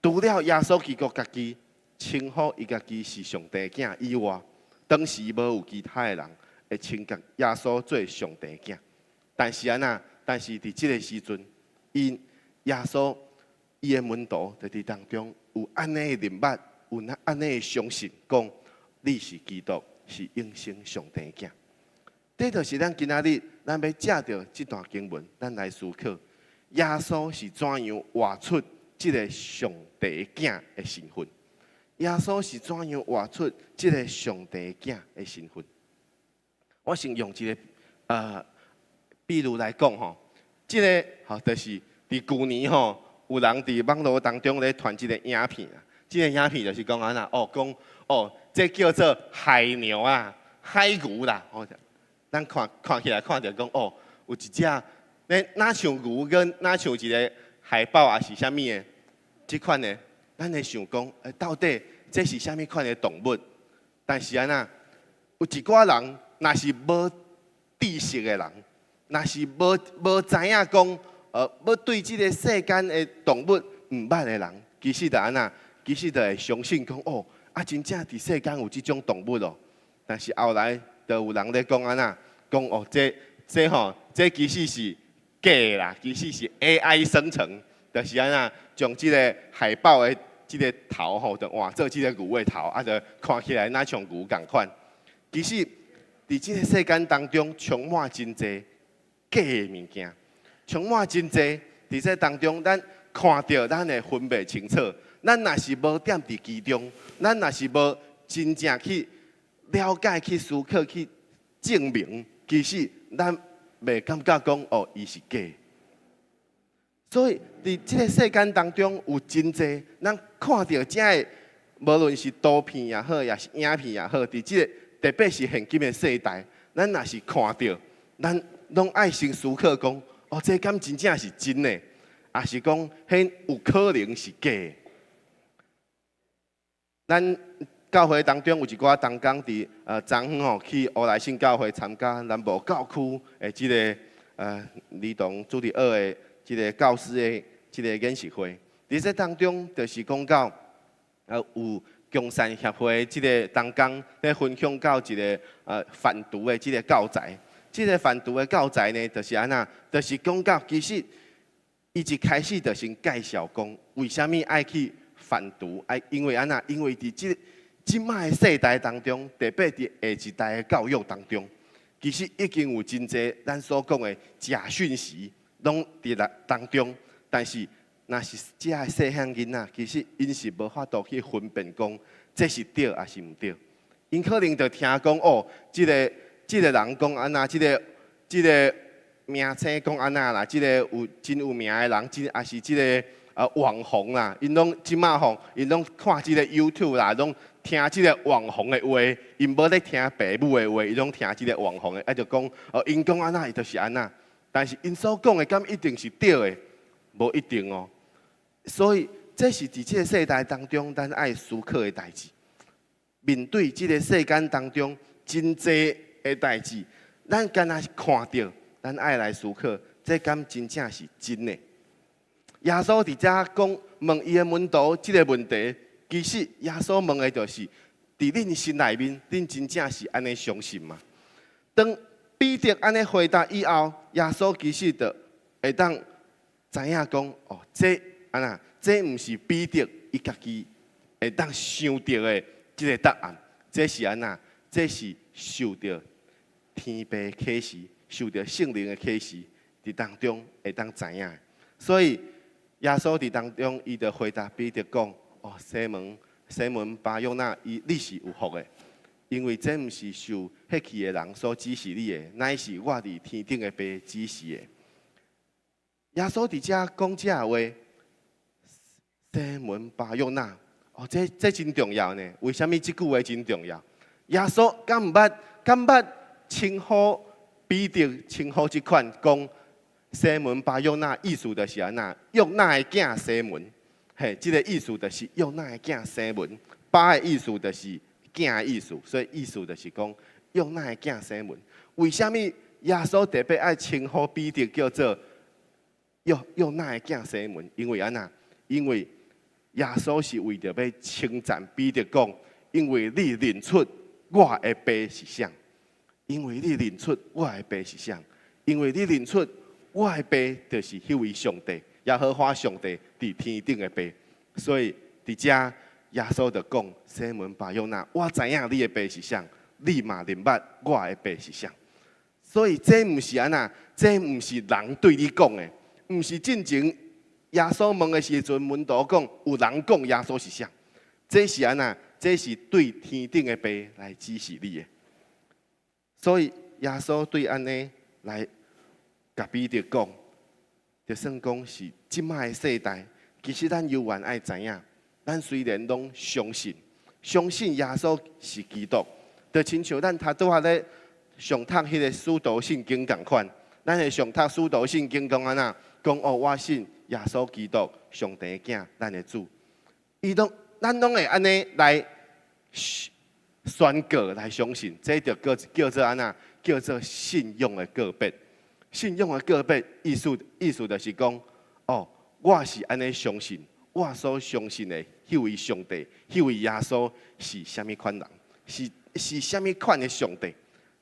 除了耶穌基督家己稱呼伊家己是上帝的囝以外，當時無有其他的人會稱耶穌做上帝的囝。但是按怎？但是佇這個時陣，𪜶耶穌伊的門徒就佇當中有按呢的認捌，有按呢的相信，講你是基督，是永生上帝的囝。這就是咱今仔日咱欲藉著這段經文，咱來思考耶穌是怎樣活出這個上帝囝的身份。耶穌是怎樣活出這個上帝囝的身份？我先用一個比喻來講吼，這個吼就是佇舊年吼，有人佇網路當中咧傳這個影片啊。這個影片就是講按怎哦，講哦，這叫做海牛啊，海牛啦。哦，咱看看起來看著講哦，有一隻，咧若像牛跟若像一個海豹抑是啥物的，這款的，咱會想講，到底這是啥物款的動物？但是按怎，有一寡人若是無知識的人，若是無知影講，欲對這個世間的動物毋捌的人，其實就按怎？其實就會相信講，哦，啊，真正佇世間有這種動物哦。但是後來就有人咧講按怎？講哦，這吼，這其實是假的啦，其實是 AI 生成，就是按怎將這個海豹的這個頭吼，就換做這個牛的頭，啊，就看起來若像牛仝款。其實，佇這個世間當中，充滿真濟假的物件，充滿真濟佇這當中，咱看著咱會分袂清楚。咱若是無踮佇其中，咱若是無真正去了解、去思考、去證明，其實咱袂感覺講哦，伊是假。所以，佇這個世間當中，有真濟咱看著才會無論是圖片也好，抑是影片也好，佇這個特別是現今的世代，咱若是看著，咱攏愛先思考講，哦，這敢真正是真的，抑是講彼有可能是假的？咱教會當中有一寡同工佇昨昏吼去烏來信教會參加南部教區的這个兒童主日學的這个教師的這个研習會。佇這當中，就是講到有中山協會這个同工咧分享到一个販毒的這个教材。這个販毒的教材呢，就是按怎，就是講到其實伊一開始就先介紹講，為啥物愛去販毒？愛因為按怎？因為佇這這擺的世代當中，特別佇下一代的教育當中，其實已經有真濟咱所講的假訊息，攏佇咧當中。但是，若是遮的細漢囡仔，其實𪜶是無法度去分辨講這是對抑是毋對。𪜶可能就聽講哦，這个人講按怎，這个明星講按怎啦，這个有真有名的人，這抑是這个網紅啦，𪜶攏這擺吼，𪜶攏看這个 YouTube 啦，攏聽這个網紅的話，𪜶無咧聽爸母的話，伊攏聽這个網紅的，啊就講哦，𪜶講按怎，伊就是按怎。但是𪜶所講的敢一定是對的？無一定哦。所以這是佇這个世代當中，咱愛思考的代誌。面對這个世間當中真濟的代誌，咱敢若是看著，咱愛來思考，這敢真正是真的？耶穌佇遮講問伊的門徒這个問題，其實耶穌問的就是：佇恁心內面，恁真正是按呢相信嗎？當彼得按呢回答以後，耶穌其實就會當知影講：哦，這按怎？這毋是彼得伊家己會當想著的這个答案，這是按怎？這是受著天父啟示，受著聖靈的啟示，佇當中會當知影。所以耶穌佇當中，伊就回答彼得講：哦，西門，西門巴約那，伊你是有福的，因為這毋是受血氣的人所指示你的，乃是我佇天頂的父指示的。耶穌佇遮講這話，西門巴約那，哦，這真重要呢。為啥物這句話真重要？耶穌敢毋捌，敢捌稱呼彼得稱呼這款講西門巴約那，意思就是按怎？約那的囝西門，嘿，這个意思就是約那的囝西門。巴的意思就是囝的意思，所以意思就是講約那的囝西門。為啥物耶穌特別愛稱呼彼得叫做約那的囝西門？因為按怎？因為耶穌是為著欲稱讚彼得講，因為你認出我的爸是誰？因為你認出我的爸是誰？因為你認出我的爸就是彼位上帝，耶和華上帝佇天頂的爸，所以佇遮耶穌就講：西門巴約那，我知影你的爸是誰，你嘛認捌我的爸是誰。所以這毋是按怎？這毋是人對你講的，毋是進前耶穌問的時陣，門徒講有人講耶穌是誰？這是按怎？這是對天頂的爸來指示你的。所以耶穌對按呢來共彼得講，就算講是這擺的世代，其實咱猶原愛知影，咱雖然攏相信，相信耶穌是基督，就親像咱頭拄仔咧上讀彼个使徒信經仝款，咱會上讀使徒信經講按怎？講哦，我信耶穌基督，上帝的囝，咱的主。伊攏，咱攏會按呢來宣告來相信，這就叫叫做按怎？叫做信仰的告白。信仰的告白意思就是講，哦，我是按呢相信，我所相信的彼位上帝，彼位耶穌是啥物款人？是啥物款的上帝？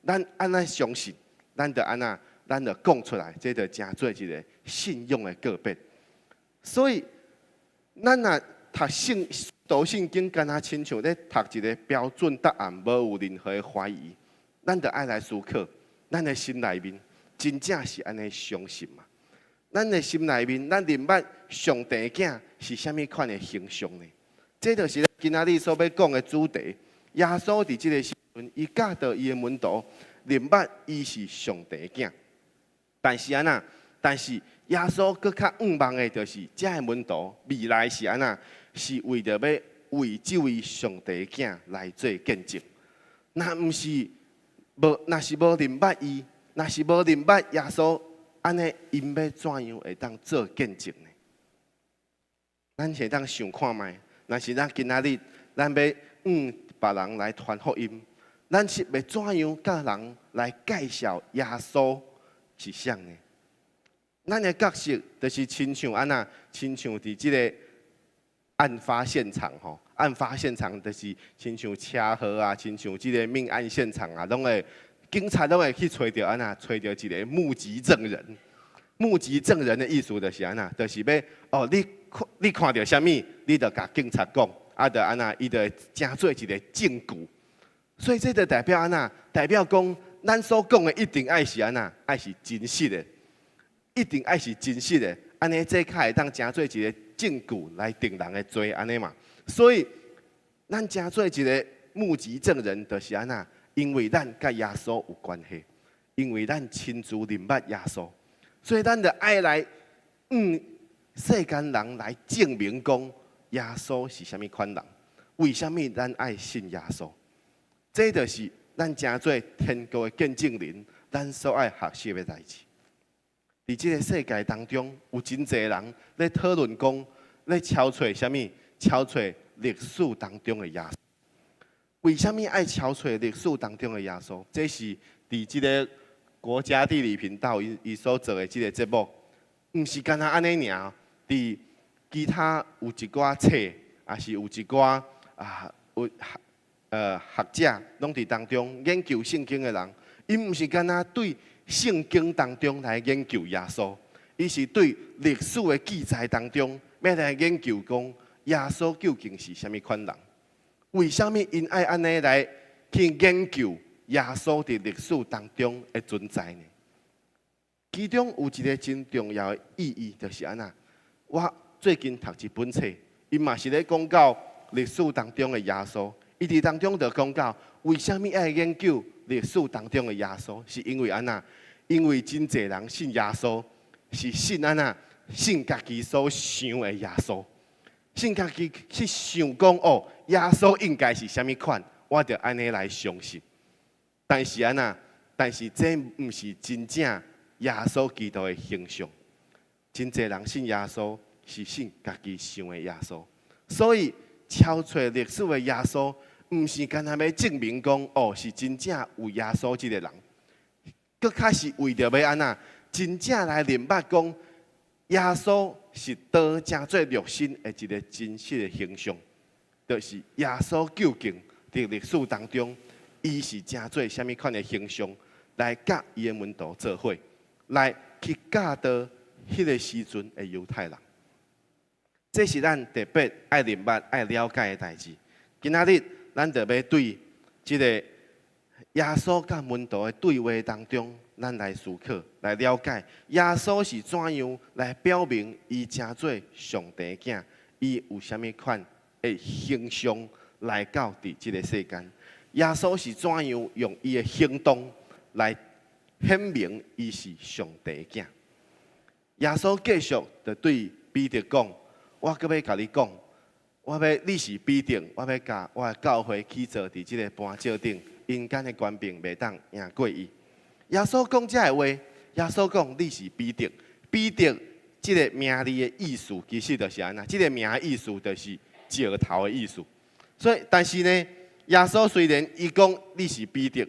咱按呢相信，咱就按怎？咱就講出來，這就成做一个信仰的告白。所以，咱若讀聖讀聖經，敢若親像咧讀一个標準答案，無有任何的懷疑，咱就愛來思考，咱的心內面真正是按呢相信嗎？咱的心內面，咱認捌上帝囝是啥物款的形象呢？這就是今仔日所欲講的主題。耶穌佇這个時陣，伊教導伊的門徒認捌伊是上帝囝。但是按怎？但是耶穌閣較向望的，就是遮的門徒未來是按怎？是為著欲為這位上帝囝來做見證。若毋是無，若是無認捌伊，若是無認捌耶穌，按呢𪜶欲怎樣會當做見證呢？咱會當想看覓，若是咱今仔日咱欲向別人來傳福音，咱是欲怎樣佮人來介紹耶穌是啥呢？咱的角色就是親像按怎，親像佇這个案發現場吼，案發現場就是親像車禍啊，親像這个命案現場啊，攏會警察攏會去揣著按怎，揣著一个目擊證人。目擊證人的意思就是按怎，就是欲哦，你看著啥物，你就共警察講，啊，就按怎，伊就會成做一个證據。所以這就代表按怎，代表講咱所講的一定愛是按怎，愛是真實的，一定愛是真實的，按呢這較會當成做一个證據來定人的罪，按呢嘛。所以咱成做一个目擊證人，就是按怎，因為咱佮耶穌有關係，因為咱親自認捌耶穌，所以咱就愛來向世間人來證明講耶穌是啥物款人，為啥物咱愛信耶穌？這就是咱成做天國的見證人，咱所愛學習的代誌。佇這个世界當中，有真濟人咧討論講，咧抄揣啥物？抄揣歷史當中的耶穌。為啥物愛抄揣歷史當中的耶穌？這是佇這个國家地理頻道伊所做的這个節目，毋是干焦按呢爾。佇其他有一寡冊，抑是有一寡啊有學者，攏佇當中研究聖經的人，𪜶毋是干焦對聖經當中來研究耶穌，伊是對歷史的記載當中，欲來研究講耶穌究竟是啥物款人？為啥物𪜶愛按呢來去研究耶穌佇歷史當中的存在呢？其中有一个真重要的意義，就是按怎？我最近讀一本冊，伊嘛是咧講到歷史當中的耶穌。伊佇當中就講到，為啥物愛研究歷史當中的耶穌？是因為按怎？因為真濟人信耶穌，是信按怎？信家己所想的耶穌，信家己去想講哦，耶穌應該是啥物款，我就按呢來相信。但是按怎？但是這毋是真正耶穌基督的形象。真濟人信耶穌是信家己想的耶穌，所以抄揣歷史的耶穌，毋是干焦欲證明講哦是真正有耶穌這个人，閣較是為著欲按怎，真正來認捌講耶穌是倒成做肉身的一个真實的形象，就是耶穌究竟佇歷史當中，伊是成做啥物款的形象，來佮伊的門徒做伙，來去教導彼个時陣的猶太人。這是咱特別愛認捌、愛了解的代誌。今仔日咱就欲對這个耶穌佮門徒的對話當中，咱來思考、來了解耶穌是怎樣來表明伊成做上帝囝，伊有啥物款的形象來到佇這个世間。耶穌是怎樣用伊的行動來顯明伊是上帝囝。耶穌繼續就對彼得講：我閣欲共你講，我欲你是彼得，我欲共我的教會起造佇這个磐石頂，陰間的權柄袂當贏過伊。耶穌講這个話，耶穌講你是彼得，彼得這个名字的意思其實就是按怎，這个名的意思就是石頭的意思。所以，但是呢，耶穌雖然伊講你是彼得，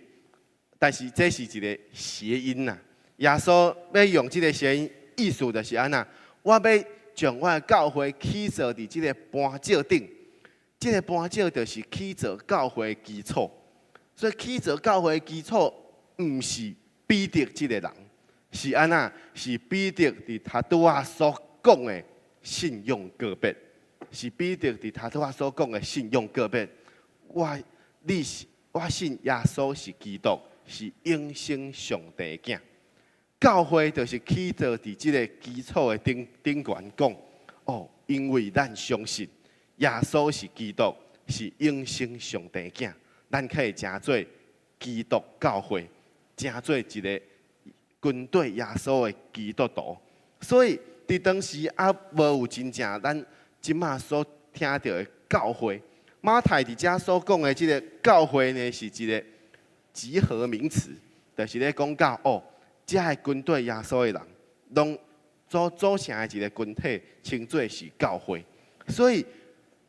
但是這是一个諧音啦。耶穌欲用這个諧音，意思就是按怎，我欲將我的教會起造佇這个磐石頂，這个磐石就是起造教會的基礎。所以起造教會的基礎，毋是彼得這个人，是按怎？是彼得佇頭拄仔所講的信仰告白，是彼得佇頭拄仔所講的信仰告白。我你是我信耶穌是基督，是永生上帝的囝。教會就是起造佇這个基礎的頂頂懸講，哦，因為咱相信耶穌是基督，是永生上帝囝，咱可以成做基督教會，成做一个跟隨耶穌的基督徒。所以佇當時猶無有真正咱這馬所聽著的教會，馬太佇遮所講的這个教會呢，是一个集合名詞，就是咧講到哦，遮个跟綴耶穌的人，攏組組成的一个群體，稱做是教會。所以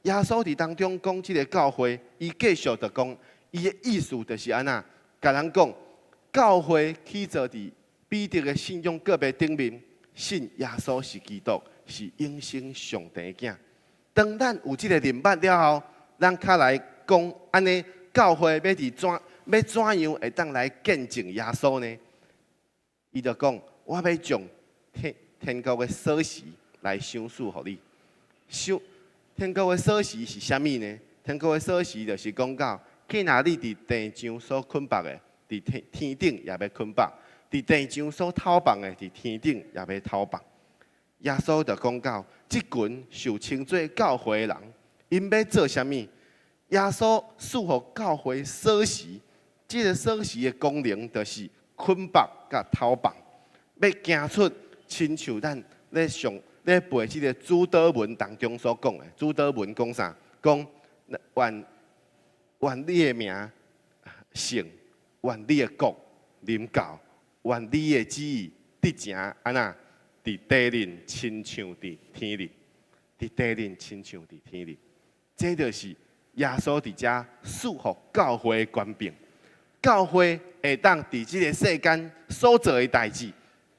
耶穌佇當中講這个教會，伊繼續就講，伊的意思就是按怎，共人講，教會起做佇彼得的信仰告白頂面，信耶穌是基督，是永生上帝的囝。當咱有這个認捌了後，咱較來講按呢，教會欲佇怎欲怎樣會當來見證耶穌呢？伊就講，我欲將天天國的鎖匙來賞賜予你。賞天國的鎖匙是啥物呢？天國的鎖匙就是講到，去若你佇地上所捆綁的，佇天天頂也欲捆綁；佇地上所透放的，佇天頂也欲透放。耶穌就講到，這群受稱做教會的人，𪜶欲做啥物？耶穌賜予教會鎖匙，這个鎖匙的功能就是捆綁佮透放，欲行出親像咱咧上咧背這个主禱文當中所講的。主禱文講啥？講願願你的名聖，願你的國臨到，願你的旨意得成按怎？佇地面親像佇天裡，佇地面親像佇天裡，這就是耶穌佇遮賜予教會的權柄。教會會當佇這个世間所做的代誌，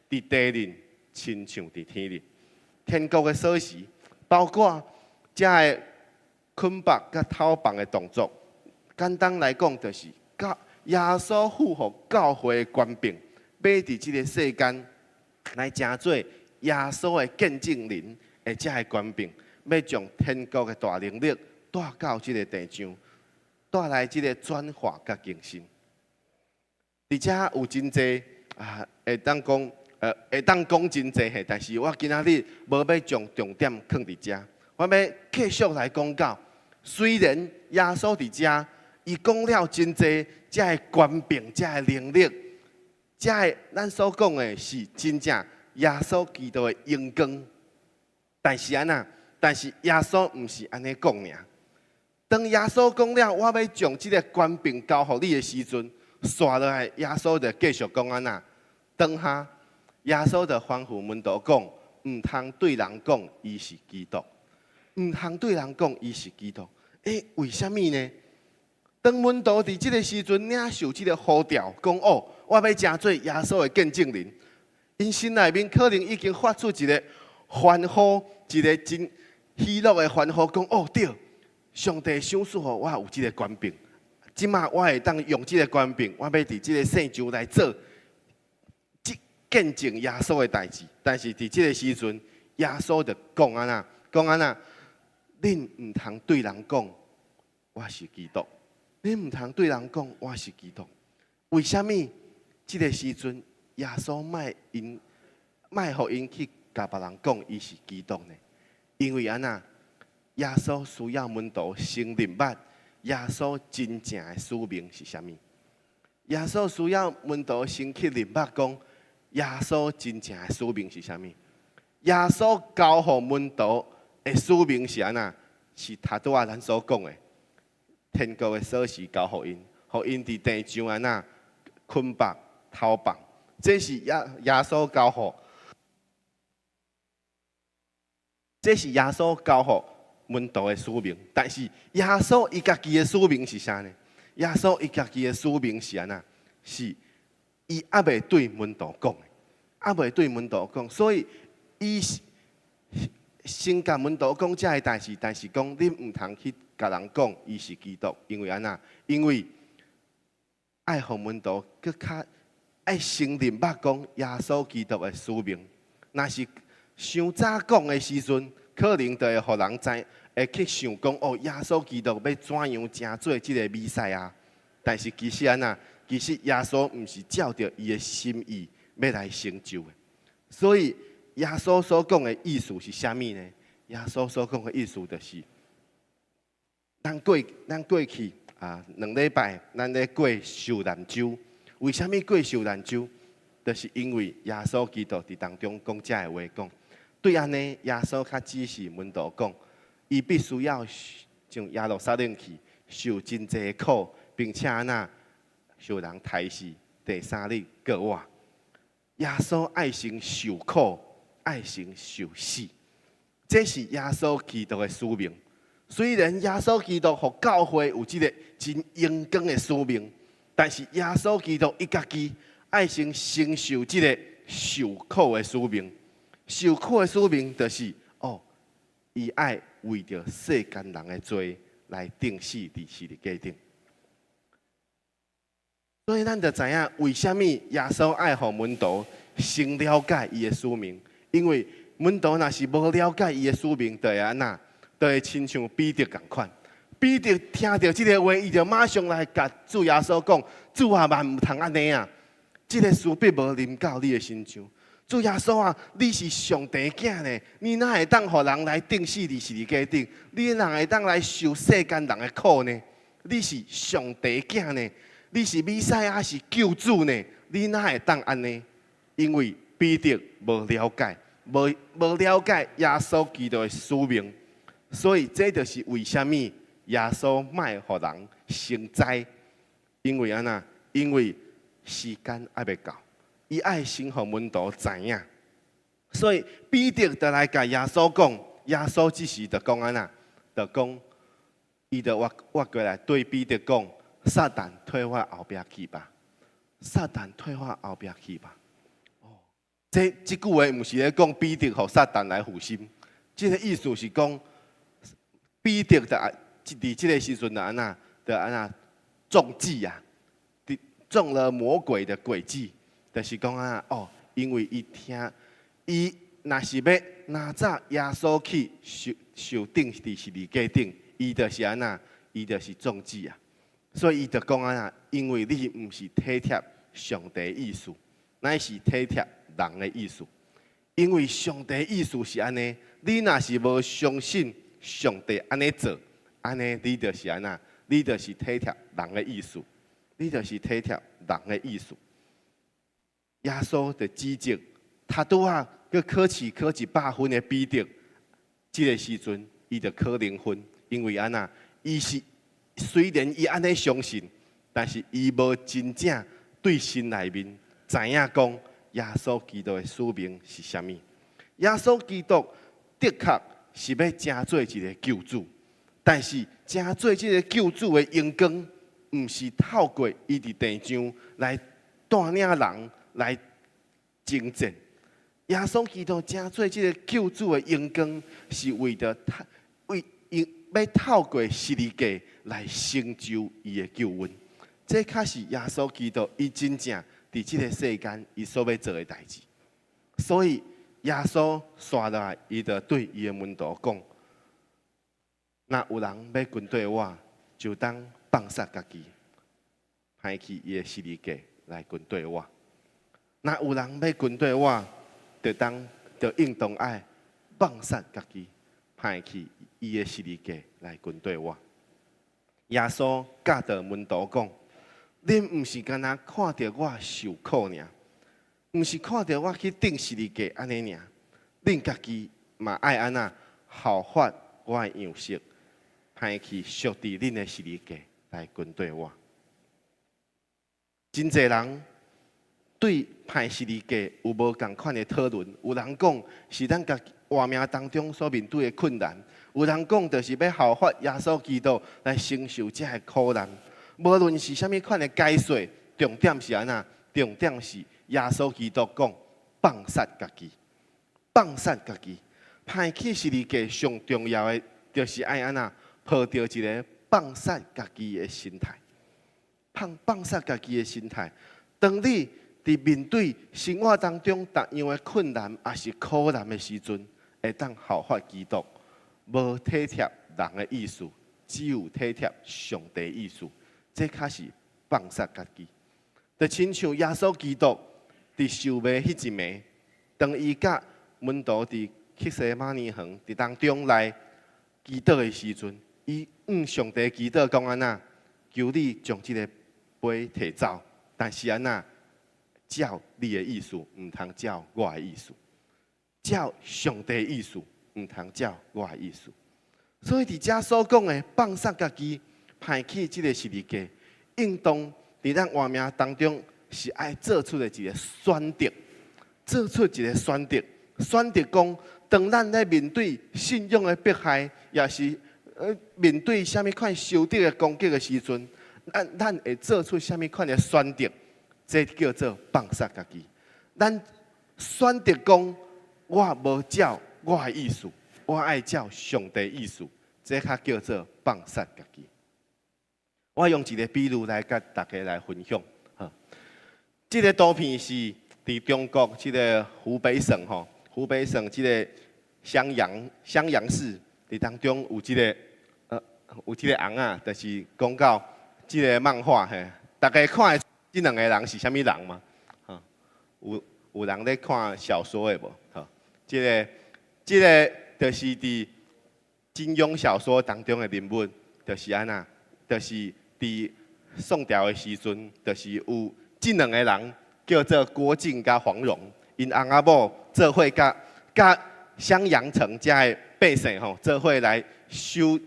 佇地面親像佇天裡。天國的鎖匙，包括遮个捆綁佮透放的動作。簡單來講，就是教耶穌賦予教會的權柄，欲佇這个世間來成做耶穌的見證人的遮个權柄，欲將天國的大能力帶到這个地上，帶來這个轉化佮更新。佇遮有真濟啊，會當講，會當講真濟嘿，但是我今仔日無欲將重點囥佇遮，我欲繼續來講到，雖然耶穌佇遮，伊講了真濟遮个權柄、遮个能力，遮个咱所講的是真正耶穌基督的榮光，但是按怎？但是耶穌毋是按呢講爾。當耶穌講了，我欲將這个權柄交予你的時陣，紲落來，耶穌就繼續講按怎？當下耶穌就吩咐門徒講，毋通對人講伊是基督，毋通對人講伊是基督。欸，為啥物呢？當門徒佇這个時陣領受這个呼召，講哦，我欲成做耶穌的見證人，𪜶心內面可能已經發出一个歡呼，一个真喜樂的歡呼，講哦對，上帝賞賜予我有這个權柄，這馬我會當用這个權柄，我欲佇這个世上來做這見證耶穌的代誌。但是佇這个時陣，耶穌就講按怎？講按怎？恁毋通對人講我是基督，恁毋通對人講我是基督。為啥物？這个時陣耶穌莫𪜶莫予𪜶去共別人講伊是基督呢？因為按怎？耶穌需要門徒先認捌耶穌真正的使命是啥物？耶穌需要門徒先去認捌講耶穌真正的使命是啥物？耶穌交予門徒的使命是按怎？是頭拄仔咱所講的天國的鎖匙交予𪜶，予𪜶佇地上按怎捆綁、透放，這是耶耶穌交予，這是耶穌交予門徒的使命。但是耶穌伊家己的使命是啥呢？耶穌伊家己的使命是按怎？是伊猶未對門徒講的，猶未對門徒講，所以伊先共門徒講這个代誌，但是講恁毋通去共人講伊是基督，因為按怎？因為愛予門徒閣較愛先認捌講耶穌基督的使命。若是傷早講的時陣，可能就會予人知，會去想講哦，耶穌基督欲怎樣成做這个彌賽亞？但是其實按怎？其實耶穌毋是照著伊的心意欲來成就的。所以耶穌所講的意思是啥物呢？耶穌所講的意思就是，咱過去啊兩禮拜，咱咧過受難週。為啥物過受難週？就是因為耶穌基督佇當中講這个話，講對按呢，耶穌較指示門徒講，伊必須要上耶路撒冷去，受真濟苦，並且按怎受人刣死，第三日復活。耶穌愛先受苦，愛先受死，這是耶穌基督的使命。雖然耶穌基督予教會有這个真榮光的使命，但是耶穌基督伊家己愛先承受這个受苦的使命。受苦的使命就是哦，伊愛為著世間人的罪來釘死佇十字架頂。所以咱就知影為啥物耶穌愛予門徒先了解伊的使命，因為門徒若是無了解伊的使命，就會按怎？就會親像彼得仝款。彼得聽著這个話，伊就馬上來共主耶穌講：主啊，萬毋通按呢啊！這个事必無臨到你的身上。主耶穌啊，你是上帝囝呢，你哪會當予人來釘死佇十字架頂？你哪會當來受世間人的苦呢？你是上帝囝呢？你是彌賽亞，是救主呢？你哪會當按呢？因為彼得無了解，無了解耶穌基督的使命，所以這就是為啥物耶穌莫予人先知。因為按怎？因為時間猶未到，伊愛先予門徒知影。所以彼得就來共耶穌講，耶穌這時就講按怎？就講，伊就活活過來對彼得講：撒旦退我後壁去吧！撒旦退我後壁去吧！哦，這句話毋是咧講彼得予撒旦來附身，這个意思是講彼得就佇這个時陣就按怎？就按怎中計啊！中了魔鬼的詭計，就是講啊，哦，因為伊聽，伊若是欲拿走耶穌去受釘佇十字架頂，伊就是按怎？伊就是中計啊！所以伊就講啊，因為你毋是體貼上帝意思，乃是體貼人的意思。因為上帝意思是按呢，你若是無相信上帝按呢做，按呢你就是按怎？你就是體貼人的意思，你就是體貼人的意思。耶穌就指責他拄仔閣考試考100分的彼得，這个時陣伊就考零分，因為按怎？伊是雖然伊按呢相信，但是伊無真正對心內面知影講耶穌基督的使命是啥物。耶穌基督的確是欲成做一个救主，但是成做這个救主的榮光，毋是透過伊佇地上來帶領人來征戰。耶穌基督成做這个救主的榮光，是為著為欲透過十字架來成就伊的救恩。這較是耶穌基督伊真正佇這个世間伊所欲做的代誌。所以耶穌紲落來，伊就對伊的門徒講：若有人欲跟綴我，就當放殺家己，攀起伊的十字架來跟綴我。若有人欲跟綴我，就當就應當愛放殺家己，攀起伊的十字架來跟綴我。耶穌教導門徒講：恁毋是干焦看著我受苦爾，毋是看著我去釘十字架按呢爾，恁家己嘛愛按怎效法我的樣式，攀起屬佇恁的十字架來跟綴我。真濟人對攀十字架有無仝款的討論，有人講是咱家己活命當中所面對的困難，有人講就是欲效法耶穌基督來承受這个苦難。無論是啥物款的解說，重點是按怎？重點是耶穌基督講放殺家己，放殺家己。攀起十字架上重要的，就是愛按怎？抱著一个放殺家己的心態，放殺家己的心態。當你佇面對生活當中逐樣的困難，抑是苦難的時陣，會當效法基督，無體貼人的意思，只有體貼上帝意思，這較是放殺家己。就親像耶穌基督佇受賣彼一暝，當伊佮門徒佇客西馬尼園佇當中來祈禱的時陣，伊向上帝祈禱講按怎？求你將這个杯提走，但是按怎？照你的意思，毋通照我的意思；照上帝意思，毋通照我的意思。所以佇遮所講的放殺家己、歹棄這个十字架，應當佇咱活命當中是愛做出的一个選擇，做出一个選擇，選擇講，當咱咧面對信仰的迫害，抑是面對啥物款仇敵的攻擊的時陣，咱會做出啥物款的選擇？這叫做放殺家己。咱選擇講，我無照我的意思，我愛照上帝意思，這較叫做放殺家己。我用一个比喻來佮大家來分享。哈，這个圖片是佇中國這个湖北省吼，湖北省這个襄陽市佇當中有這个有這个尪仔，就是講到這个漫畫嘿，大家看這兩个人是啥物人嗎？哈，有人咧看小說的無？哈，這个就是佇金庸小說當中的人物，就是按怎，就是佇宋朝的時陣，就是有這兩个人叫做郭靖佮黃蓉，𪜶翁仔某做伙佮襄陽城遮的百姓吼，做伙來修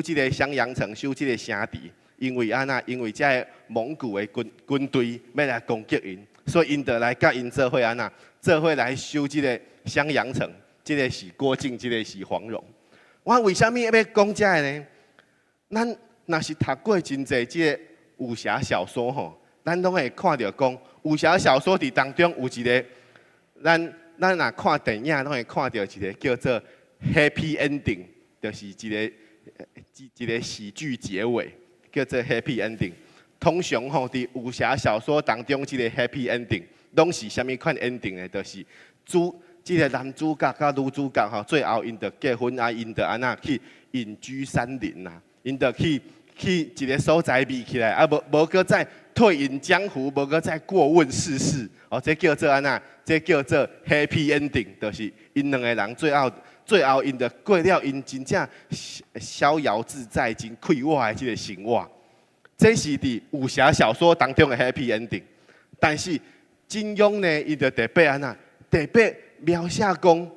這个襄陽城，修這个城池。因為按怎？因為遮个蒙古的軍隊欲來攻擊𪜶，所以𪜶就來佮𪜶做伙按怎？做伙來修這个襄陽城。這个是郭靖，這个是黃蓉。我為啥物欲講這个呢？咱若是讀過真濟這个武俠小說吼，咱攏會看著講武俠小說佇當中有一个，咱若看電影，攏會看著一个叫做 happy ending，就是一个喜劇結尾，叫做 happy ending。通常吼，佇武俠小說當中，這个 happy ending 攏是啥物款 ending 呢？就是這个男主角佮女主角吼，最後𪜶就結婚啊，𪜶就按怎去隱居山林啊，𪜶就去一个所在避起來，啊，無閣再退隱江湖，無閣再過問世事。哦，這叫做按怎？這叫做 happy ending，就是𪜶兩个人最後𪜶就過了𪜶真正逍遙自在、真快活的這个生活。這是佇武俠小說當中的 happy ending。但是金庸呢，伊就特別按怎？特別描寫講，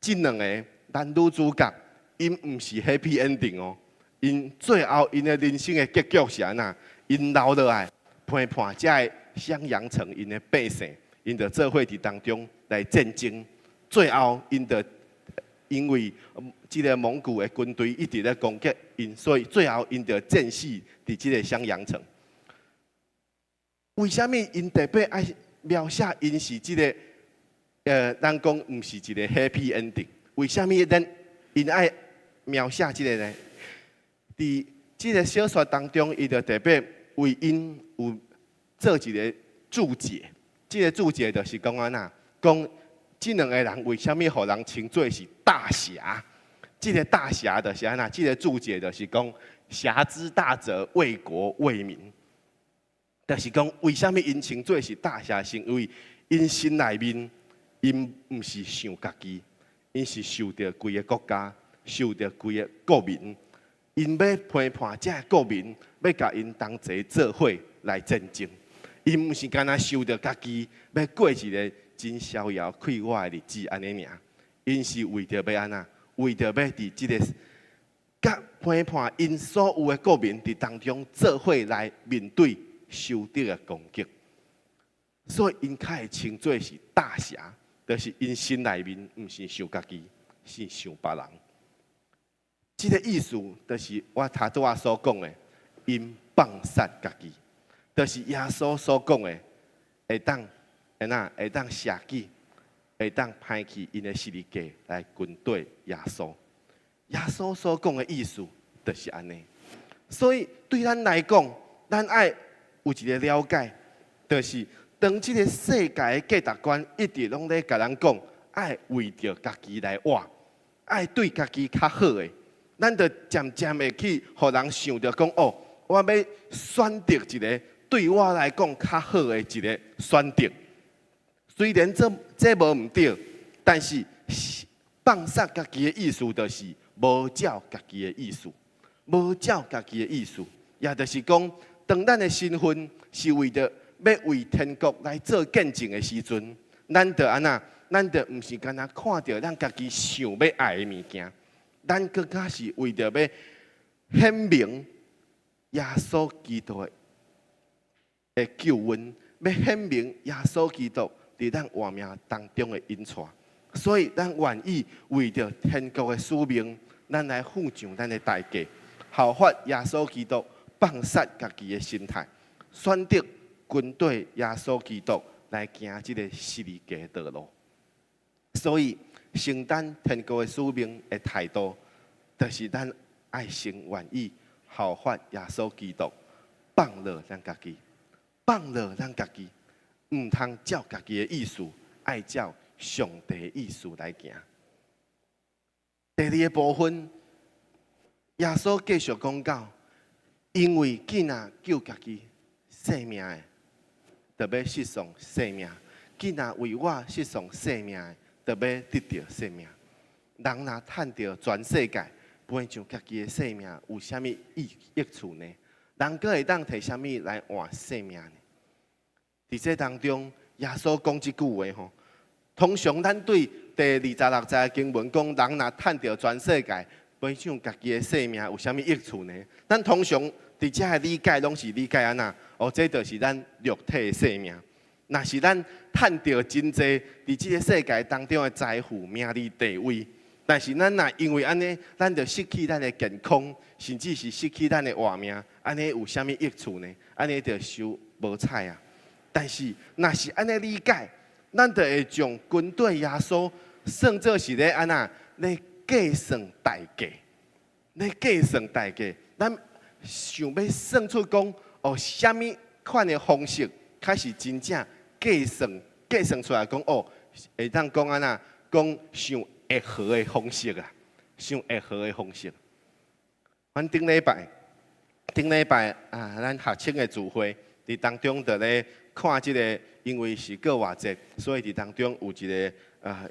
這兩个男女主角，𪜶毋是 happy ending 哦。𪜶最後𪜶的人生的結局是按怎？𪜶留落來陪伴遮个襄陽城𪜶的百姓，𪜶就做伙佇當中來戰爭。最後𪜶就因為這个蒙古的軍隊一直咧攻擊𪜶，所以最後𪜶就戰死佇這个襄陽城。為啥物𪜶特別愛描寫𪜶是這个？咱講毋是一个 happy ending。為啥物咱𪜶愛描寫這个呢？佇這个小說當中，伊就特別為𪜶有做一个注解。這个注解就是講按怎？講這兩个人為啥物予人稱做是大俠？這个大俠就是按怎？這个注解就是講俠之大者，為國為民。就是講為啥物𪜶稱做是大俠？是因為𪜶心內面，𪜶毋是想家己，𪜶是想著規个國家，想著規个國民。𪜶欲陪伴遮个國民，欲共𪜶同齊做伙來戰爭。𪜶毋是干焦想著家己，欲過一个真逍遙快活的日子按呢爾。𪜶是為著欲按怎？為著欲佇這个佮陪伴𪜶所有的國民佇當中做伙來面對仇敵的攻擊。所以𪜶較會稱做是大俠，就是𪜶心內面毋是想家己，是想別人。這个意思就是我頭拄仔所講的，𪜶放殺家己，就是耶穌所講的，會當按怎？會當捨己，會當拋棄𪜶的十字架來跟綴耶穌。耶穌所講的意思就是按呢。所以對咱來講，咱愛有一个了解，就是當這个世界的價值觀一直攏咧共咱講，愛為著家己來活，愛對家己較好的，咱就漸漸會去予人想著講，哦，我欲選擇一个對我來講較好的一个選擇。雖然這無毋對，但是放殺家己的意思就是無照家己的意思，無照家己的意思，也就是講，當咱的身份是為著欲為天國來做見證的時陣，咱就按怎？咱就毋是干焦看著咱家己想欲愛的物件，咱閣較是為著欲顯明耶穌基督的救恩，欲顯明耶穌基督佇咱活命當中的引帶。所以，咱願意為著天國的使命，咱來付上咱的代價，效法耶穌基督放殺家己的心態，選擇跟綴耶穌基督來行這个十字架的道路。所以，承擔天國的使命的態度，就是咱愛先願意效法耶穌基督，放落咱家己，放落咱家己，毋通照家己的意思，愛照上帝的意思來行。第二个部分，耶穌繼續講到，因為囝若救家己性命的，就欲失喪性命；囝若為我失喪性命的，就欲得著性命。人若趁著全世界，賠上家己的性命，有啥物益處呢？人閣會當提啥物來換性命呢？佇這當中，耶穌講這句話吼。通常咱對第二十六節的經文講，人若趁著全世界，賠上家己的性命，有啥物益處呢？咱通常佇遮的理解攏是理解按怎？哦，這就是咱肉體的性命。若是咱趁著真濟佇這个世界當中的財富、名利、地位，但是咱若因為按呢，咱就失去咱的健康，甚至是失去咱的活命，按呢有啥物益處呢？按呢就傷無彩啊！但是若是按呢理解，咱就會將跟綴耶穌算做是咧按怎咧計算代價，咧計算代價。咱想欲算出講哦，啥物款的方式，較是真正計算計算出來講哦，會當講按怎講上會好的方式啊，上會好的方式。阮頂禮拜，頂禮拜啊，咱學青的聚會佇當中就咧看這个，因為是過活節，所以佇當中有一个啊，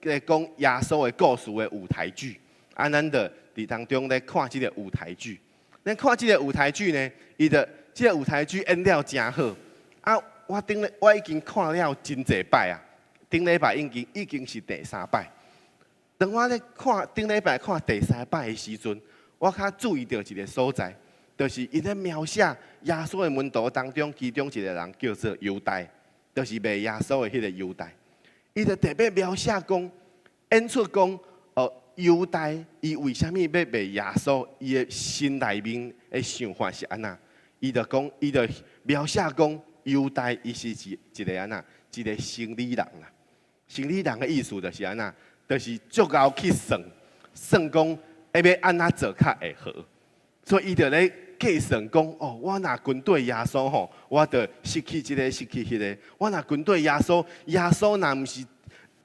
咧講耶穌的故事的舞台劇。啊，咱就佇當中咧看這个舞台劇。咱看這个舞台劇呢，伊就這个舞台劇演了誠好。啊，我頂禮我已經看了真濟擺啊，頂禮拜已經已經是第三擺。當我咧看頂禮拜看第三擺的時陣，我較注意著一个所在，就是伊咧描寫耶穌的門徒當中，其中一個人叫做猶大，就是賣耶穌的彼個猶大。伊就特別描寫講，演出講，哦，猶大伊為啥物欲賣耶穌？伊的心內面的想法是按怎？伊就講，伊就描寫講，猶大伊是一一个按怎？一個生理人啦。生理人的意思就是按怎？就是足𠢕去算，算講欲按怎做較會好。所以伊就咧計算講，哦，我若跟綴耶穌吼，我就失去這个，失去彼个。我若跟綴耶穌，耶穌若毋是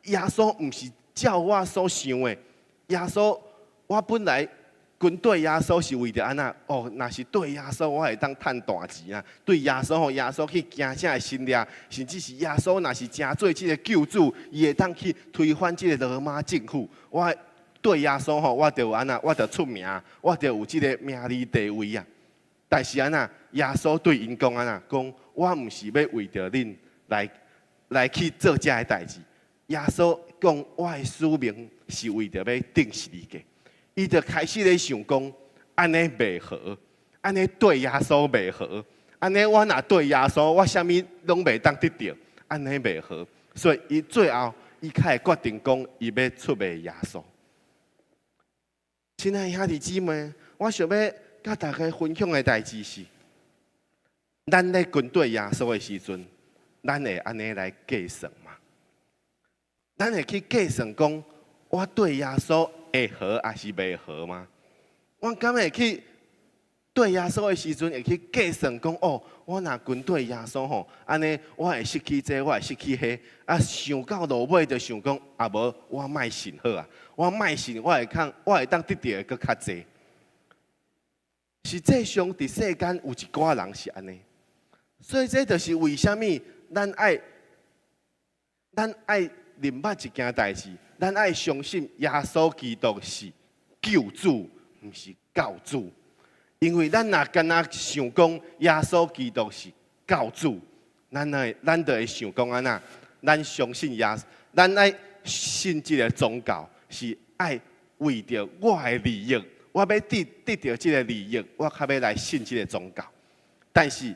耶穌，毋是照我所想的。耶穌，我本來跟綴耶穌是為著按怎？哦，若是綴耶穌，我會當趁大錢啊！綴耶穌吼，耶穌去行這个神跡，甚至是耶穌若是成做這个救主，伊會當去推翻這个羅馬政府。我綴耶穌吼，我就有按怎？我就出名，我就有這个名利地位啊！但是按怎？耶穌對𪜶講按怎？講我毋是欲為著恁來來去做這个代誌。耶穌講我的使命是為著欲釘十字架。伊就開始咧想講，按呢袂好，按呢綴耶穌袂好，按呢我若綴耶穌，我啥物攏袂當得著，按呢袂好。所以伊最後伊較會決定講，伊欲出賣耶穌。親愛的兄弟姊妹，我想欲佮大家分享的代誌是，咱咧跟綴耶穌的時陣，咱會按呢來計算嗎？咱會去計算講，我綴耶穌會好抑是袂好嗎？我敢會去綴耶穌的時陣，會去計算講，哦，我若跟綴耶穌吼，按呢我會失去這，我會失去彼，啊，想到落尾就想講，啊無，我莫信好啊，我莫信，我會較，我會當得著的閣較濟。實際上，佇世間有一寡人是按呢，所以這就是為啥物咱愛認捌一件代誌，咱愛相信耶穌基督是救主，毋是教主。因為咱若干焦想講耶穌基督是教主，咱就會想講按怎？咱相信耶，咱愛信這个宗教是愛為著我的利益，我欲得著這个利益，我較欲來信這个宗教。但是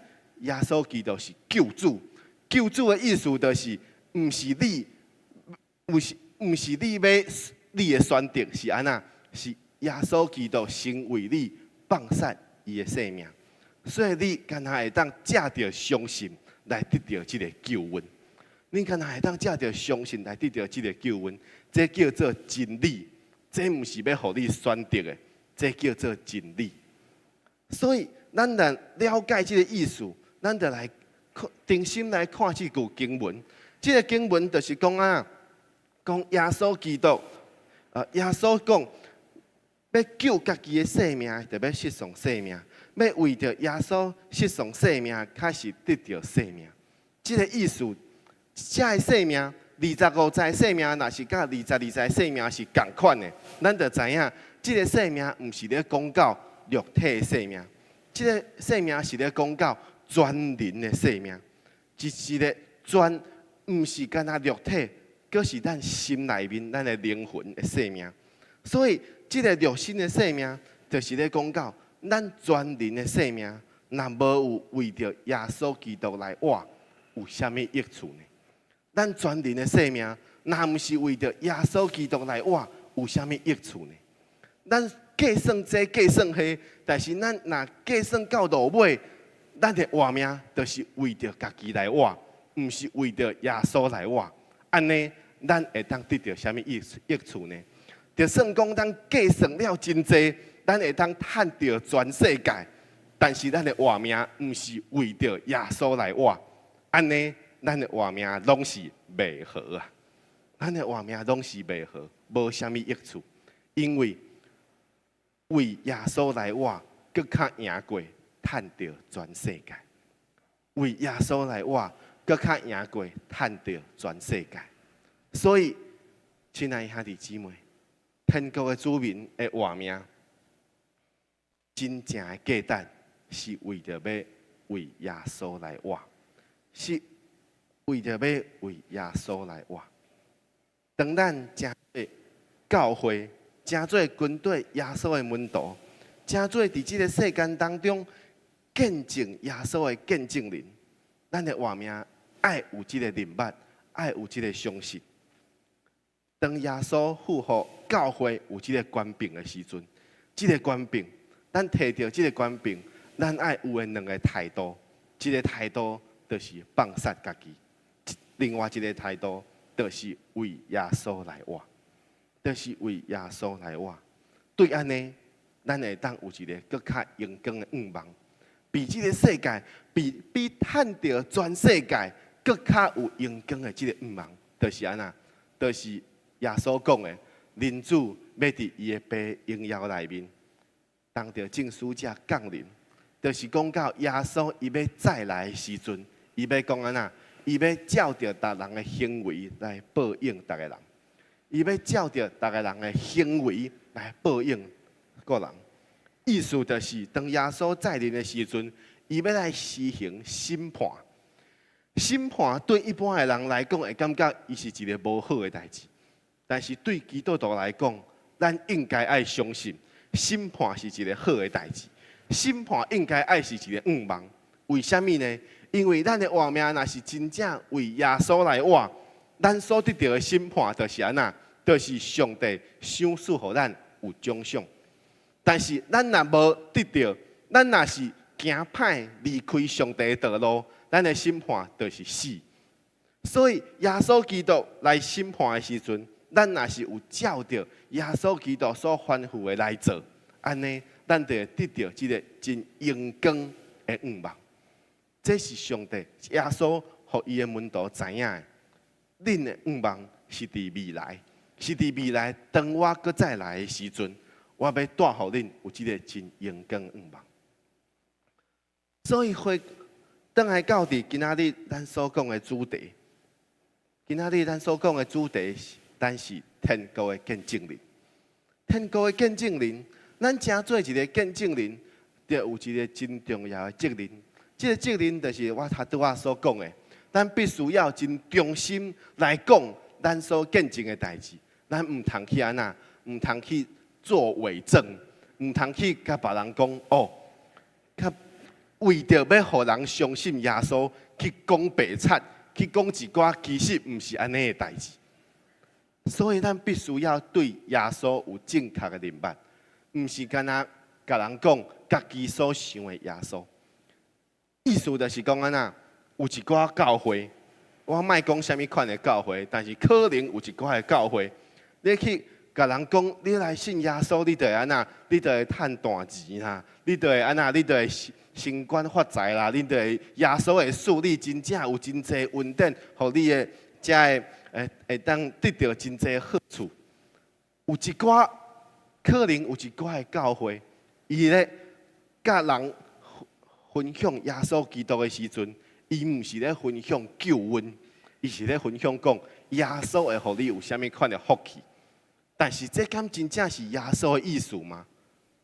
耶穌基督是救主，救主的意思就是，毋是你，毋是你欲你的選擇是按怎？是耶穌基督先為你放捨伊的性命，所以你敢若會當藉著相信來得著這个救恩。你敢若會當藉著相信來得著這个救恩，這叫做真理。這毋是欲予你選擇的，這叫做真理。所以，咱若了解這个意思，咱就來重新來看這句經文。這个經文就是講啊，講耶穌基督，耶穌講，欲救家己的性命，就欲失喪性命；欲為著耶穌失喪性命，較是得著性命。這个意思，這个性命，25節性命，若是佮22節性命是仝款的，咱就知影，這个性命毋是咧講到肉體的性命，這个性命是咧講到全人的性命，一個全毋是干焦肉體，閣是咱心內面咱的靈魂的性命。所以，這个肉身的性命，就是咧講到咱全人的性命，若無有為著耶穌基督來活，有啥物益處呢？咱全人的性命，若毋是為著耶穌基督來活，有啥物益處呢？咱計算這計算彼，但是咱若計算到落尾，咱的活命就是為著家己來活，毋是為著耶穌來活。按呢，咱會當得著啥物益處呢？就算講咱計算了真濟，咱會當趁著全世界，但是咱的活命毋是為著耶穌來活，按呢，咱的活命攏是白耗啊！咱的活命攏是白耗，無啥物益處，因為為耶穌來活，閣較贏過趁著全世界。為耶穌來活，閣較贏過趁著全世界。所以，親愛兄弟姊妹，天國的子民的活命，真正的價值是為著欲為耶穌來活，是為著欲為耶穌來活。當咱成做教會，成做跟隨耶穌的門徒，成做佇這个世間當中見證耶穌的見證人，咱的活命愛有這个認捌，愛有這个相信。當耶穌賦予教會有這个權柄的時陣，這个權柄，咱提著這个權柄，咱愛有的兩个態度，一个態度就是放捨家己，另外一个態度就是為耶穌來活，就是為耶穌來活。對按呢，咱會當有一个閣較榮光的願望，比這个世界，比趁著全世界閣較有榮光的這个願望，就是按怎？就是耶穌講的，人子欲佇伊的爸榮耀內面，當著眾使者降臨，就是講到耶穌伊欲再來的時陣，伊欲講按怎？伊欲照著逐人的行為來報應逐个人，伊欲照著逐个人的行為來報應各人。意思就是，當耶穌再臨的時陣，伊欲來施行審判。審判對一般的人來講，會感覺伊是一个無好的代誌。但是對基督徒來講，咱應該愛相信，審判是一个好的代誌。審判應該愛是一个願望。為啥物呢？因為咱的活命若是真正為耶穌來活，咱所得著的審判就是按怎？就是上帝賞賜予咱有獎賞。但是咱若無得著，咱若是行歹離開上帝的道路，咱的審判就是死。所以耶穌基督來審判的時陣，咱若是有照著耶穌基督所吩咐的來做，按呢，咱就會得著這个真榮光的願望。這是上帝耶穌予伊的門徒知影的。恁的願望是佇未來，是佇未來，當我閣再來的時陣，我欲帶予恁有這个真榮光的願望。所以回轉來到佇今仔日咱所講的主題，今仔日咱所講的主題是，咱是天國的見證人。天國的見證人，咱成做一个見證人，就有一个真重要的責任。這个責任就是我頭拄仔所講的，咱必須要真忠心來講咱所見證的代誌，咱毋通去按怎，毋通去做偽證，毋通去共別人講哦，較為著欲予人相信耶穌，去講白賊，去講一寡其實毋是按呢的代誌。所以咱必須要對耶穌有正確的認捌，毋是干焦共人講家己所想的耶穌。意思就是講按怎，有一寡教會，我莫講啥物款的教會，但是可能有一寡的教會，你去共人講，你來信耶穌，你就會按怎，你就會趁大錢啦，你就會按怎，你就會升官發財啦，你就會耶穌會賜你真正有真濟恩典，予你的才會會當得著真濟好處。有一寡可能有一寡的教會，伊咧佮人分享耶穌基督的時陣，伊毋是咧分享救恩，伊是咧分享講耶穌會予你有啥物款的福氣。但是這敢真正是耶穌的意思嗎？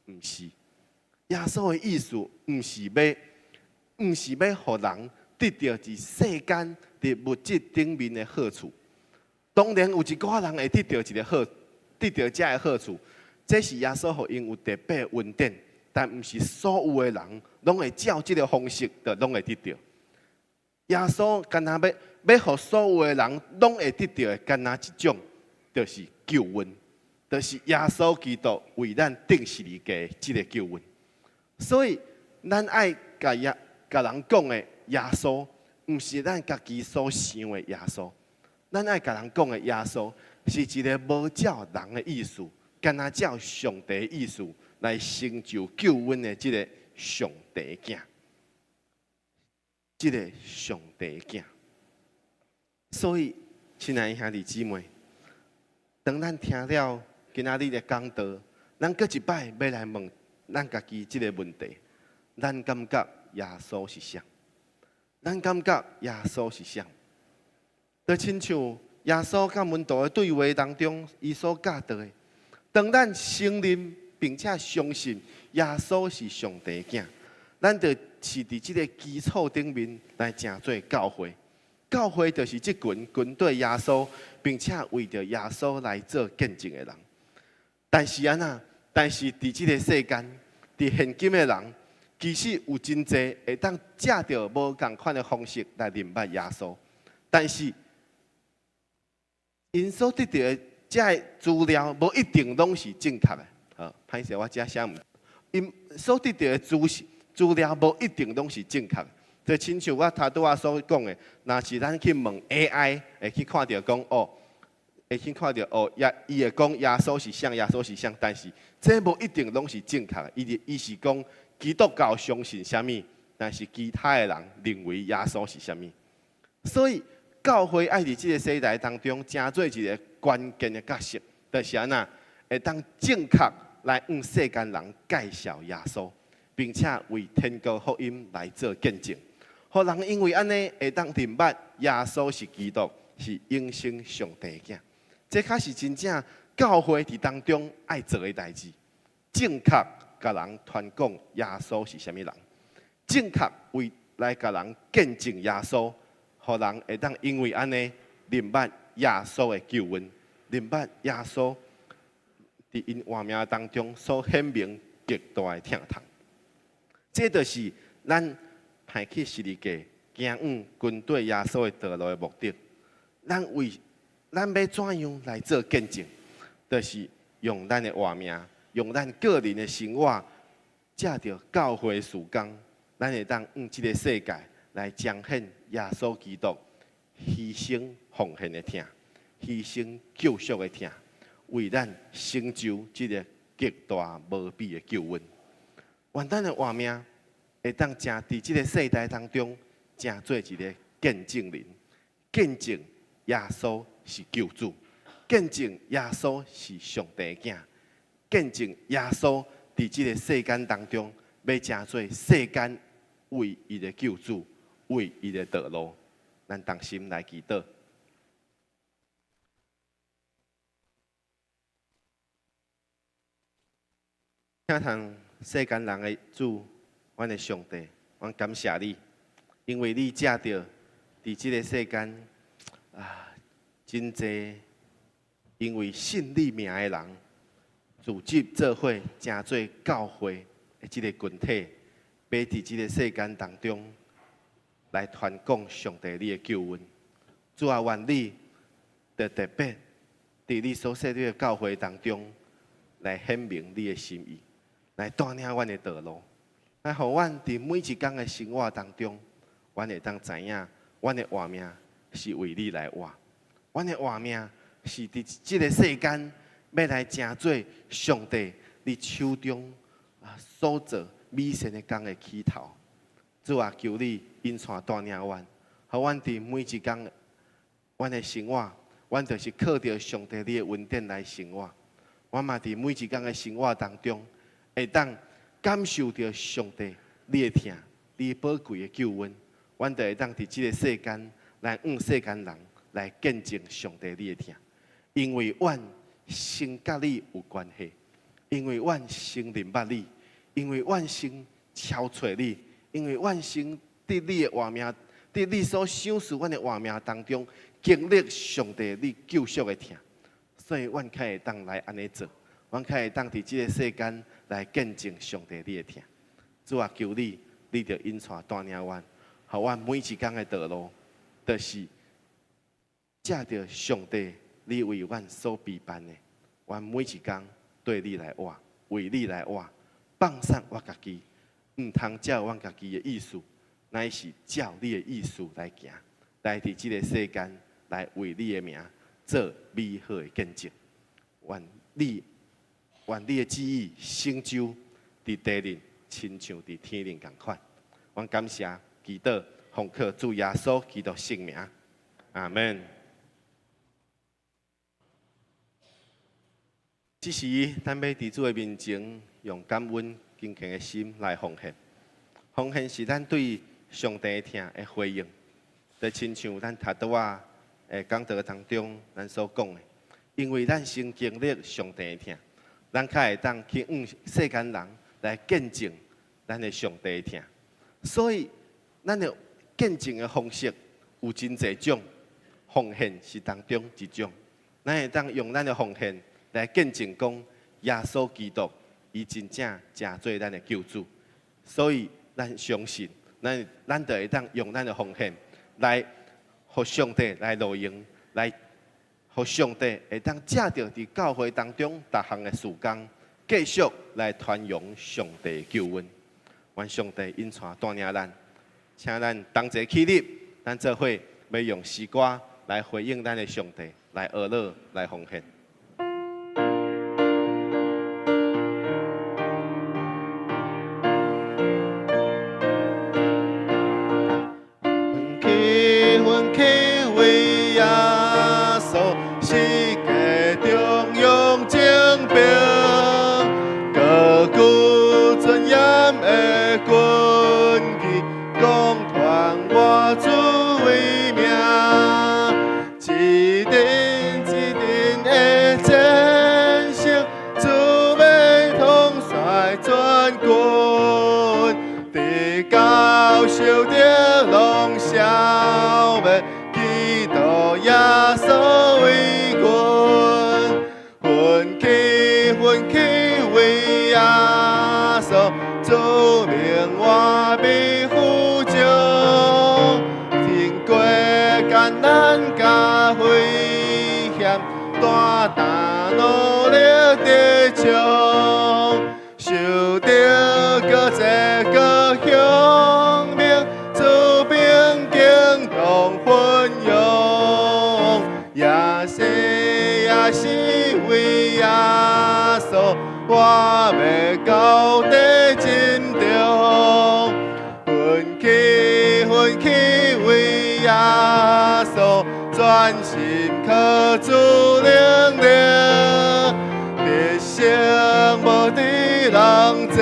毋是。耶穌的意思毋是欲予人得著佇世間佇物質頂面的好處。當然有一寡人會得著一个好，得著這个好處，這是耶穌予𪜶有特別恩典，但毋是所有的人攏會照這个方式，就攏會得著。耶穌干焦欲予所有的人攏會得著的，干焦一種，就是救恩，就是耶穌基督為咱釘十字架這个救恩。所以，咱愛共人講的耶穌，毋是咱家己所想的耶穌。咱愛共人講的耶穌，是一个無照人的意思，干焦照上帝的意思來成就救恩的這个上帝囝。這个上帝囝。所以，親愛的兄弟姊妹，當咱聽了今仔日的講道，咱閣一擺欲來問咱家己這个問題：咱感覺耶穌是啥？咱感覺耶穌是啥？就親像耶穌佮門徒的對話當中，伊所教導的，當咱承認並且相信耶穌是上帝囝，咱就是佇這个基礎頂面來成做教會。教會就是這群跟隨耶穌，並且為著耶穌來做見證的人。但是按怎？但是佇這个世間，佇現今的人，其實有真濟會當藉著無仝款的方式來認捌耶穌，但是𪜶所得著的這个資料，無一定攏是正確的。好，歹勢我這寫毋，𪜶所得著的資料無一定攏是正確。就親像我頭拄仔所講的，若是咱去問 AI，會去看著講哦，會去看著哦，伊會講耶穌是啥，耶穌是啥，但是這無一定攏是正確的。伊是講基督教相信啥物，但是其他的人認為耶穌是啥物。所以教會愛佇這个世代當中，成做一个關鍵的角色，就是按怎會當正確來向世間人介紹耶穌，並且為天國福音來做見證，予人因為按呢會當認捌耶穌是基督，是永生上帝囝。這才是真正教會佇當中愛做的代誌，正確共人傳講耶穌是啥物人，正確為來共人見證耶穌，予人會當因為按呢認捌耶穌的救恩，認捌耶穌佇𪜶活命當中所顯明極大的疼痛。這就是咱派去十字架行往跟隨耶穌的道路的目的。咱欲怎樣來做見證？就是用咱的活命，用咱個人的生活，藉著教會事工，咱會當向這个世界來彰顯耶穌基督犧牲奉獻的疼，犧牲救贖的疼，為咱成就這个極大無比的救恩。願咱的活命會當成佇這个世代當中，成做一个見證人，見證耶穌是救主，見證耶穌是上帝囝，見證耶穌佇這个世間當中，欲成做世間唯一的救主，唯一的道路。咱同心來祈禱。疼痛世間人的主，阮的上帝，阮感謝你，因為你藉著佇這个世間啊，真濟因為信你名的人，組織做伙，成做教會的這个群體，欲佇這个世間當中來傳講上帝你的救恩。主啊，願你就特別佇你所設立的教會當中來顯明你的心意，來帶領阮的道路，來予阮佇每一工的生活當中，阮會當知影，阮的活命是為你來活，阮的活命是佇這个世間欲來成做上帝你手中啊所做美善的工的起頭。主啊，求你引帶帶領阮，予阮佇每一工阮的生活，阮就是靠著上帝你的恩典來生活。阮嘛佇每一工的生活當中，會當感受著上帝你的疼，你寶貴的救恩。阮就會當佇這个世間來向世間人來見證上帝你的疼，因為阮先佮你有關係，因為阮先認捌你，因為阮先超揣你，因為阮先佇你的活命，佇你所賞賜阮的活命當中，經歷上帝你救贖的疼，所以阮較會當來按呢做，阮較會當佇這个世間來見證上帝你的疼。主啊，求你，你著引帶帶領阮，予阮每一工的道路，就是藉著上帝你為阮所備辦的，阮每一工對你來活，為你來活，放散我家己，毋通照阮家己的意思，乃是照你的意思來行，來佇這个世間來為你的名做美好的見證。願你的旨意成就佇地面，親像佇天頂仝款。阮感謝祈禱，奉靠主耶穌基督聖名，阿門。這時，咱欲佇主的面前，用感恩敬虔的心來奉獻。奉獻是咱對上帝疼的回應，就親像咱頭拄仔的講道當中，咱所講的，因為咱先經歷上帝的疼，咱較會當去向世間人來見證咱的上帝疼。所以，咱的見證的方式有真濟種，奉獻是當中一種。咱會當用咱的奉獻來見證講，耶穌基督伊真正成做咱的救主。所以，咱相信，咱就會當用咱的奉獻來予上帝來榮耀，來予上帝會當藉著佇教會當中逐項的事工，繼續來傳揚上帝的救恩。願上帝引帶帶領咱，請咱同齊起立，咱做伙欲用詩歌來回應咱的上帝，來學樂，來奉獻。奮起，奮起，為耶穌，世界中央征兵，高舉尊嚴的軍旗，講傳我主威名，一陣一陣的戰聲，主欲統帥全軍，直到仇敵攏消滅，基督耶穌為君。奮起，奮起，為耶穌，主命我欲赴將，經過艱難佮危險，大膽努力地衝，受著閣濟閣雄鳴，主兵驚動奮勇，也是也是為耶穌，我欲到底盡忠。奮起，奮起，為耶穌，專心靠主能力，得勝無敵人濟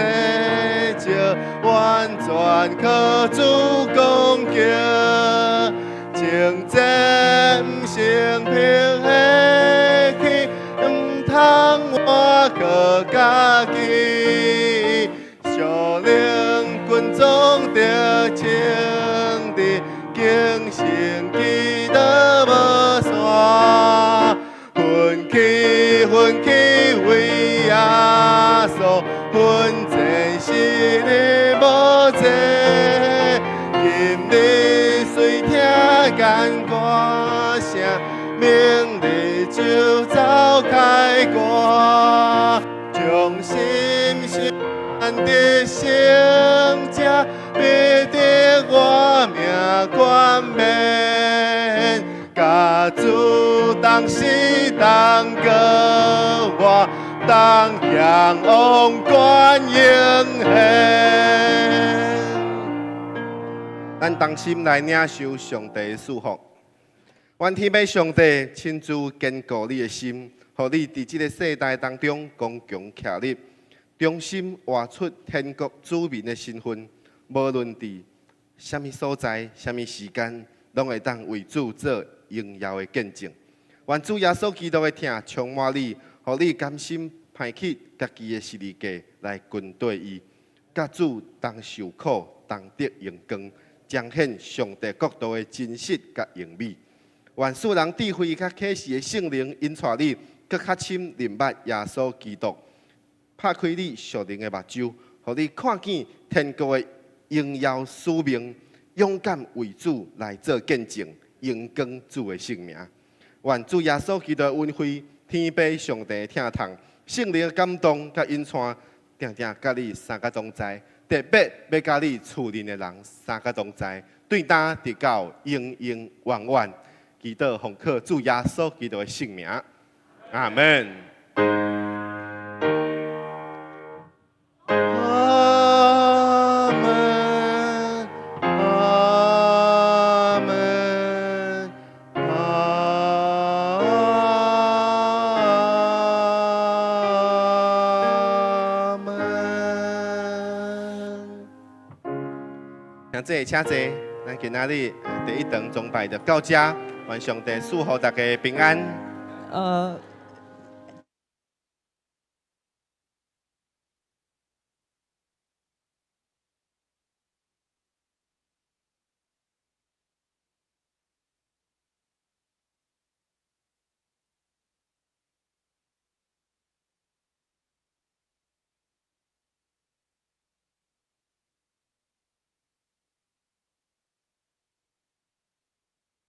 少，完全靠主攻擊，征戰毋成平的去，毋通倚靠家己，屬靈軍裝著穿戴，堅信基督無散。奮起，奮起為耶穌奮戰時日無濟。今日雖聽見歌聲，明日就走開歌。將心心得勝者，必得活命冠冕。佮主同死同過活，同享王冠榮顯。咱同心來領受上帝的祝福。願天父上帝親自堅固你的心，予你佇這个世代當中剛強徛立，忠心活出天國子民的身份。無論佇啥物所在、啥物時間，攏會當為主做榮耀的見證。願主耶穌基督的疼充滿你，予你甘心拋棄家己的十字架來跟綴伊，佮主同受苦、同得榮光，彰顯上帝國度的真實佮榮美。願賜人智慧佮啟示的聖靈引帶你，閣較深認捌耶穌基督，拍開你屬靈的目睭，予你看見天國的榮耀使命，勇敢為主來做見證，榮光主的聖名。願主耶穌基督的恩惠、天父上帝的疼痛、聖靈的感動佮引帶，定定佮你三個同在，特別欲佮你厝內的人三個同在，對今直到永永遠遠。祈禱奉靠主耶穌基督的聖名，阿門。阿門，阿門，阿門。請坐，請坐。咱今仔日第一堂崇拜就到這，願上帝賜予大家平安。